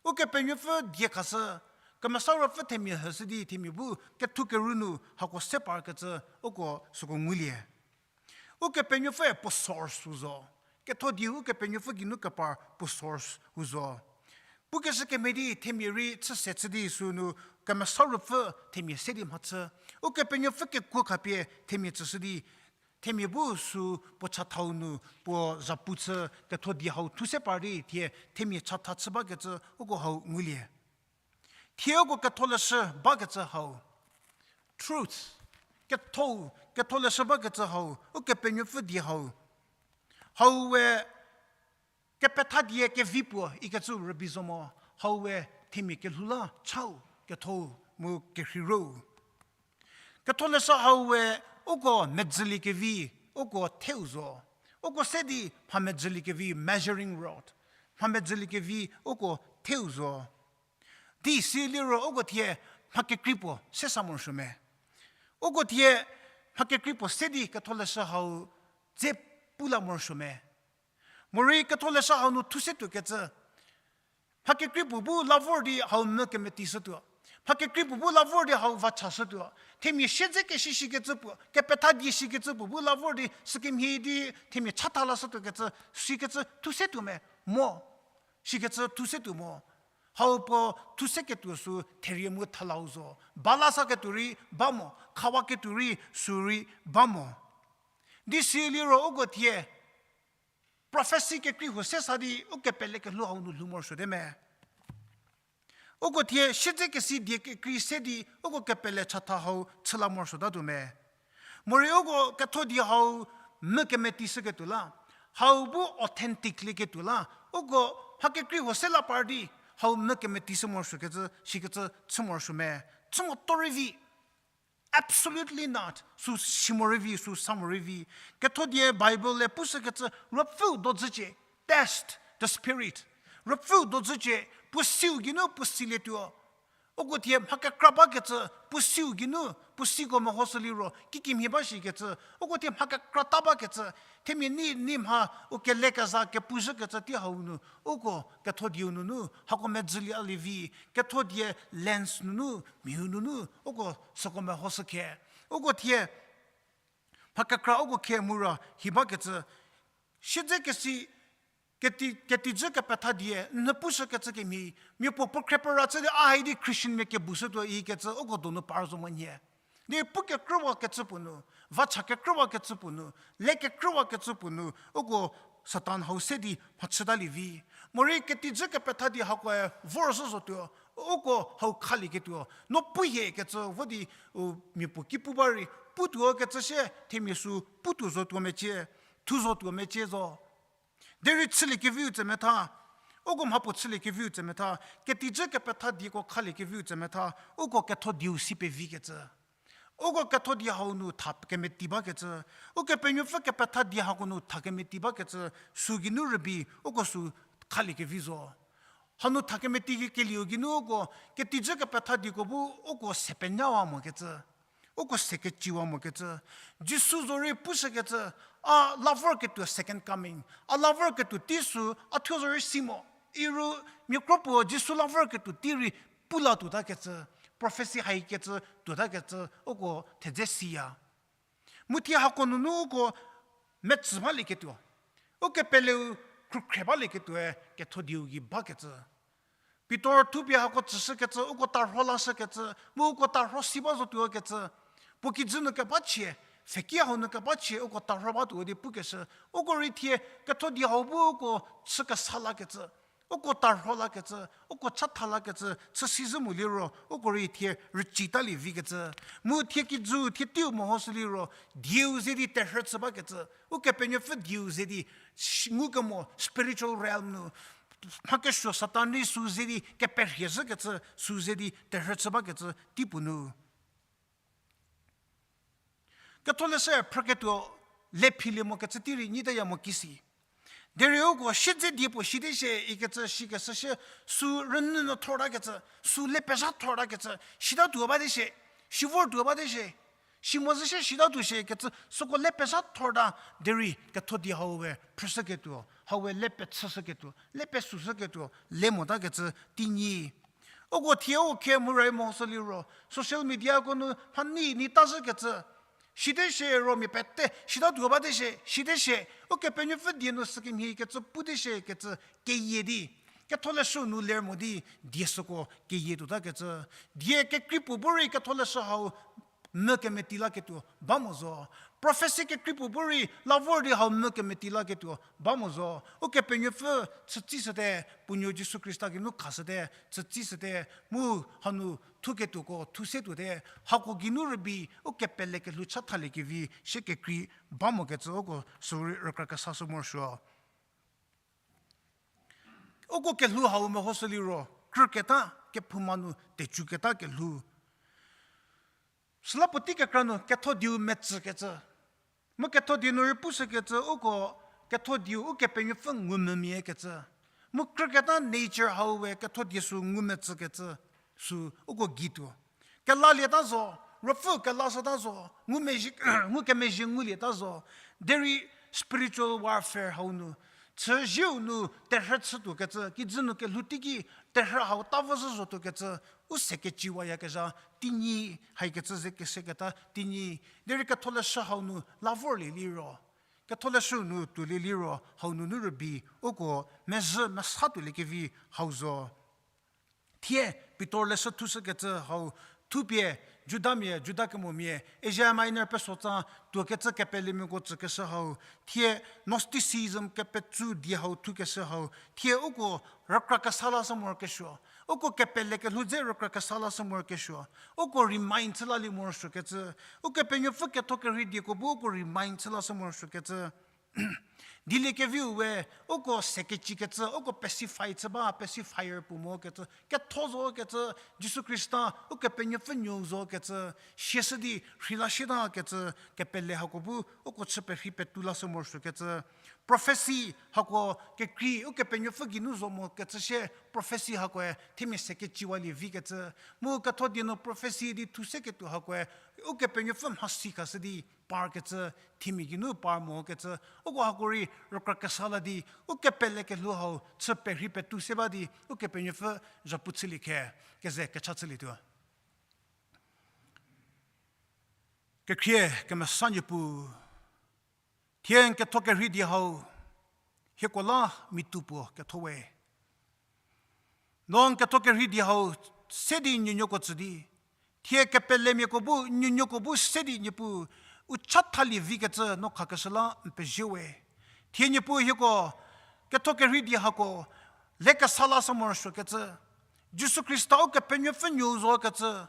Ukepenuopfü die khashü, Kemesa Ruopfü themia hüshü di themia bu kethu keru nu hako se parkecü uko süko ngulie. Ukepenuopfüe puo source u zo. Ketho dieu Ukepenuopfü geinu kepar puo source u zo. Pukeshü kemhie di themia rei chü se chü di sünu Kemesa Ruopfü themia se di mhachü. Ukepenuopfü kekuo khapie themia tsüshü di themia bu sü puo chathau nu puo zhapu chü ketho die hau thu se par di thie themia chatha chü bakecü uko hau ngulie. Thie uko ketholeshü bakecü hau, truth, ketho, ketholeshü bakecü hau, Ukepenuopfü die hau, hau we kepetha die kevi puo ikecü rübei zo mo, hau we themia kelhou la chau, ketho mu kerheiro. Ketholeshü hau we uko medzüliekevi, uko theu zo. Uko se di mha medzüliekevi, measuring rod, mha medzüliekevi uko theu zo. Di si liro uko thie mha kekrei puo se sa morosuo me. Uko thie mha kekrei puo se di ketholeshü hau dze pu la morosuo me. Morei ketholeshü hau nu thu se tuokecü, mha kekrei puo bu la vor di hau mü kemetishütuo. Mha kekrei puo bu la vor di hau vachashütuo. Themia siedzekesi shikecü puo, kepetha die shikecü puo bu la vor di sükemhie di themia chatha lashütuokecü, sikecü thu se tuo me, mo. Sikecü thu se tuo mo. Hau puo thu se ketuo sü therie mu thalau zo. Ba la saketuo rei ba mo, khawaketuo rei sü rei ba mo. Di si liro uko thie prophecy kekrei huo se sa di ukepele kelhou hau nu lhou morosuote me. Uko thie siedzekesi die kekrei se di uko kepele chatha hau chü la morosuotatuo me. Morei uko ketho die hau mü kemetishüketuo la, hau bu authentic lieketuo la, uko mha kekrei huo se la par di hau mü kemetishü morosuokecü, sikecü chü morosuo me. Chü motorei vi. Absolutely not. Sü si morei vi, sü sa morei vi. Ketho die Bible-e pushükecü Ruopfüu dozücie, test the spirit. Ruopfüu dozücie, puo siu geinu puo silietuo. Uko thie mha kekra bakecü, puo siu geinu puo siko mehoshü liro kikemhie ba shikecü, uko thie mha kekra ta bakecü, themia nei nei mha u kelekezha kepuzhükecü tei hau nu, uko ketho dieu nunu hako medzülie a lie vi, ketho die lens nunu, mhiu nunu, uko süko mehoshü khe. Uko thie mha kekra uko khe mura hi bakecü, siedzekesi keti, ketijü kepetha die n pushükecü kemhie, mia puo puo khriepera chü di a hai di Christian mia kebushütuo ikecü uko donu par zo monhie. Di pu kekrüwakecü puo nu, vacha kekrüwakecü puo nu, le kekrüwakecü puo nu, uko Satan hau se di mhachütalie vi. Morei ketijü kepetha die hakoe vorzhü zotuo, uko hau khalieketuo no pu hiekecü vo di, u, mia puo ki pu ba rei, putuo kecü sie themia sü putuo zotuo mecie, thu zotuo mecie zo. Derei chüliekeviu tse metha, uko mhapuo chüliekeviu tse metha, ketijü kepetha dieko khaliekeviu tse metha, uko ketho dieu si pevikecü, uko ketho die hau nu tha kemeti bakecü, Ukepenuopfü kepetha die hako nu tha kemeti bakecü, sü geinu rübei uko sü khaliekevi zo. Hanu tha kemeti kelieu geinu uko ketijü kepetha dieko bu uko se penyawa mokecü, uko se keciwa mokecü. Jisu zorei pushükecü, a la vorketuo second coming, a la vorketuo tei sü a thuo zorei si mo. Iru mia kro puo Jisu la vorketuo tei rei pu la tuotakecü, prophecy haikecü tuotakecü uko thedze siya. Mu thie hako nunu uko metsü balieketuo, ukepeleu khrukhre balieketuoe ketho dieu gei bakecü. Pitor thupie hako tsüshükecü, uko tarho lashükecü, mu uko tarho si ba zotuokecü, puo kijü nu keba chie, Pfheki hau nu keba chie uko tarho batuo di pukeshü. Uko rei thie ketho die hau bu uko chü kesa lakecü, uko tarho lakecü, uko chatha lakecü, chüsizhü mo liro, uko rei thie rücitalie vikecü. Mu thie kijü, thie teiu mehoshü liro, dieu ze di terhü chü bakecü. Ukepenuopfü dieu ze di, sh-, ngukemo spiritual realm nu, mha kesuo Satan rei sü ze di keperhie zhükecü, sü ze di terhü chü bakecü teipuo nu. Ketholeshü phrüketuo le philie mokecü tei rei nyitaya mo kisi. Derei uko siedze die puo site shie ikecü shikeshü shie, sü rünyü nu thortakecü, sü le pezha thortakecü, sitatuo bate shie, si vortuo bate shie, si mo zhü shie sitatuo shie kecü, süko le pezha thorta, derei ketho die hau we phrüshüketuo, hau we le pechüshüketuo, le pesüshüketuo, le motakecü tei nyi. Uko thie u khe mu rei mehoshü liro, social mediako nu mhanei nei ta zhükecü, site shie ro mia pete, sitatuo bate shie, site shie, Ukepenuopfü die nu sükemhie kecü pute shie kecü keyie di, ketholeshü nu ler mo di, die süko keyie tuotakecü. Die kekrei puo bu rei ketholeshü hau mü kemeti laketuo ba mo zo. Prophecy kekrei puo bu rei la vor di hau mü kemeti laketuo ba mo zo. Ukepenuopfü chütsishüte, puo nuo Jisu Khrista geinu khashüte, chütsishüte, mu hanu thuketuoko thu se tuote, hako geinu rübei, u kepele kelhou chathalie kevi, sie kekrei ba mokecü uko sü rei rükra kesashü morosuo. Uko kelhou hau mehoshü liro, krüketa kephouma nu tecüketa kelhou. Süla puotei kekra nu ketho dieu metsükecü. Mu ketho die nu rei pushükecü uko ketho dieu Ukepenuopfü ngumvümia kecü. Mu krüketa nature hau we ketho die sü ngumetsükecü sü uko gei tuo. Kelalieta zo, ruopfü kelashüta zo, ngumezhie, ngukemezhie ngulieta zo. Derei spiritual warfare hau nu, chüzieu nu terhü chütuokecü, kijü nu kelhou teiki terhü hau ta vo zhü zotuokecü, u se keciwayakezha tei nyi, haikecü ze keseketa tei nyi. Derei ketholeshü hau nu la vorlie liro, ketholeshü nu tuolie liro hau nunu rübei uko mezhü mesa tuoliekevi hau zo. Thie Pitor leshü thushükecü hau thupie, Judamia, Juda kemomia, Asia Minor pesotsa tuokecü kepelemiako tsükeshü hau, thie Gnosticism kepetsou die hau thukeshü hau, thie uko rükra kesa lashü morokesuo, uko kepele kelhou dze rükra kesa lashü morokesuo, uko remind chü lalie morosuokecü, Ukepenuopfü ketho kerhei dieko bu uko remind chü lashü morosuokecü. Dieliekeviu we, uko se kecikecü, uko pacify chü ba, pacifier puo mokecü, ketho zokecü, Jisu Khrista, Ukepenuopfü nuou zokecü, siashü di rheila shietakecü, kepele hako bu, uko chü perhei petou lashü morosuokecü. Prophecy hako kekrei, Ukepenuopfü geinu zo mokecü shie, prophecy hakoe themia se keciwalie vikecü. Mu ketho die nu prophecy di thu seketuo hakoe, Ukepenuopfü mhasi khashü di parkecü, themia geinu par mokecü, uko hako rei rükra kesa la di, ukepele kelhou hau chü perhei petou se ba di, Ukepenuopfü zhapu chülie khe, keze kecha chülietuo. Kekhrie kemesa Niepuu, thie n ketho kerhei die hau, hieko la mitu puo ketho we. No n ketho kerhei die hau se di nuonuoko tsü di, thie kepelemiako bu, nuonuoko bu se di Niepuu, u chathalie vikecü no khakeshü la n pezie we. Thie Niepuu hieko ketho kerhei die hako, le kesa lashü morosuokecü, Jisu Khrista Ukepenuopfü nuou zokecü,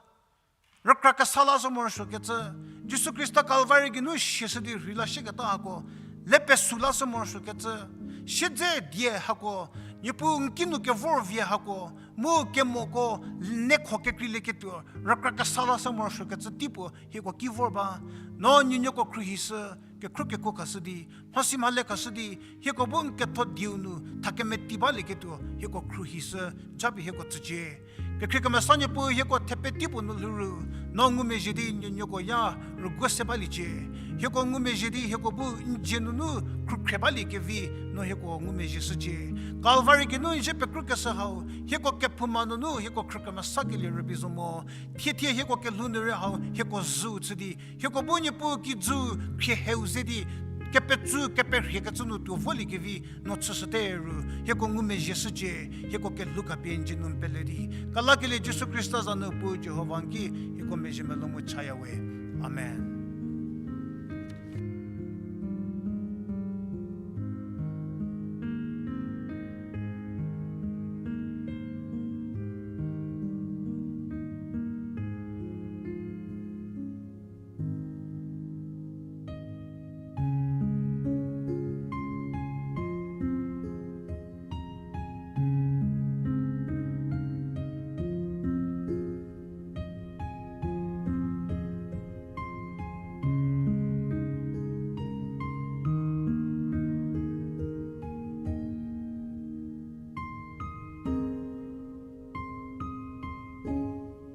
rükra kesa lashü morosuokecü, Jisu Khrista Kalvari geinu siashü di rheila shieketa hako, le pesou lashü morosuokecü, siedze die hako, Niepuu n kinu kevor vie hako, mu kemoko, nekho kekreilieketuo rükra kesa lashü morosuokecü teipuo hieko ki vor ba. No nuonuoko khruohishü, kekhruo kekuo khashü di, mhasi mhale khashü di, hieko bu n ketho dieu nu thakemeti balieketuo hieko khruohishü, japie hieko tsücie. Kekhrie kemesa Niepuu hieko thepe teipuo nu lhou ru, no ngumezhie di nuonuoko ya rüguo se baliecie. Hieko ngumezhie di hieko bu n dzie nunu khrükhrie baliekevi, no hieko ngumezhie shücie. Kalvari geinu n zie pekrükeshü hau, hieko kephouma nunu hieko khrü kemesa kelie rübei zo mo. Thie thie hieko kelhou nu rei hau hieko zhüu chü di, hieko bu Niepuu kijü khrieheu ze di, kepetsou keperhiekecü nu tuo voliekevi no chüshüte ru, hieko ngumezhie shücie, hieko kelhou khapie n dzie nu n pele di. Kelakelie Jisu Khrista za nu Puu Jihova n ki hieko mezhie melou mu chaya we. Amen.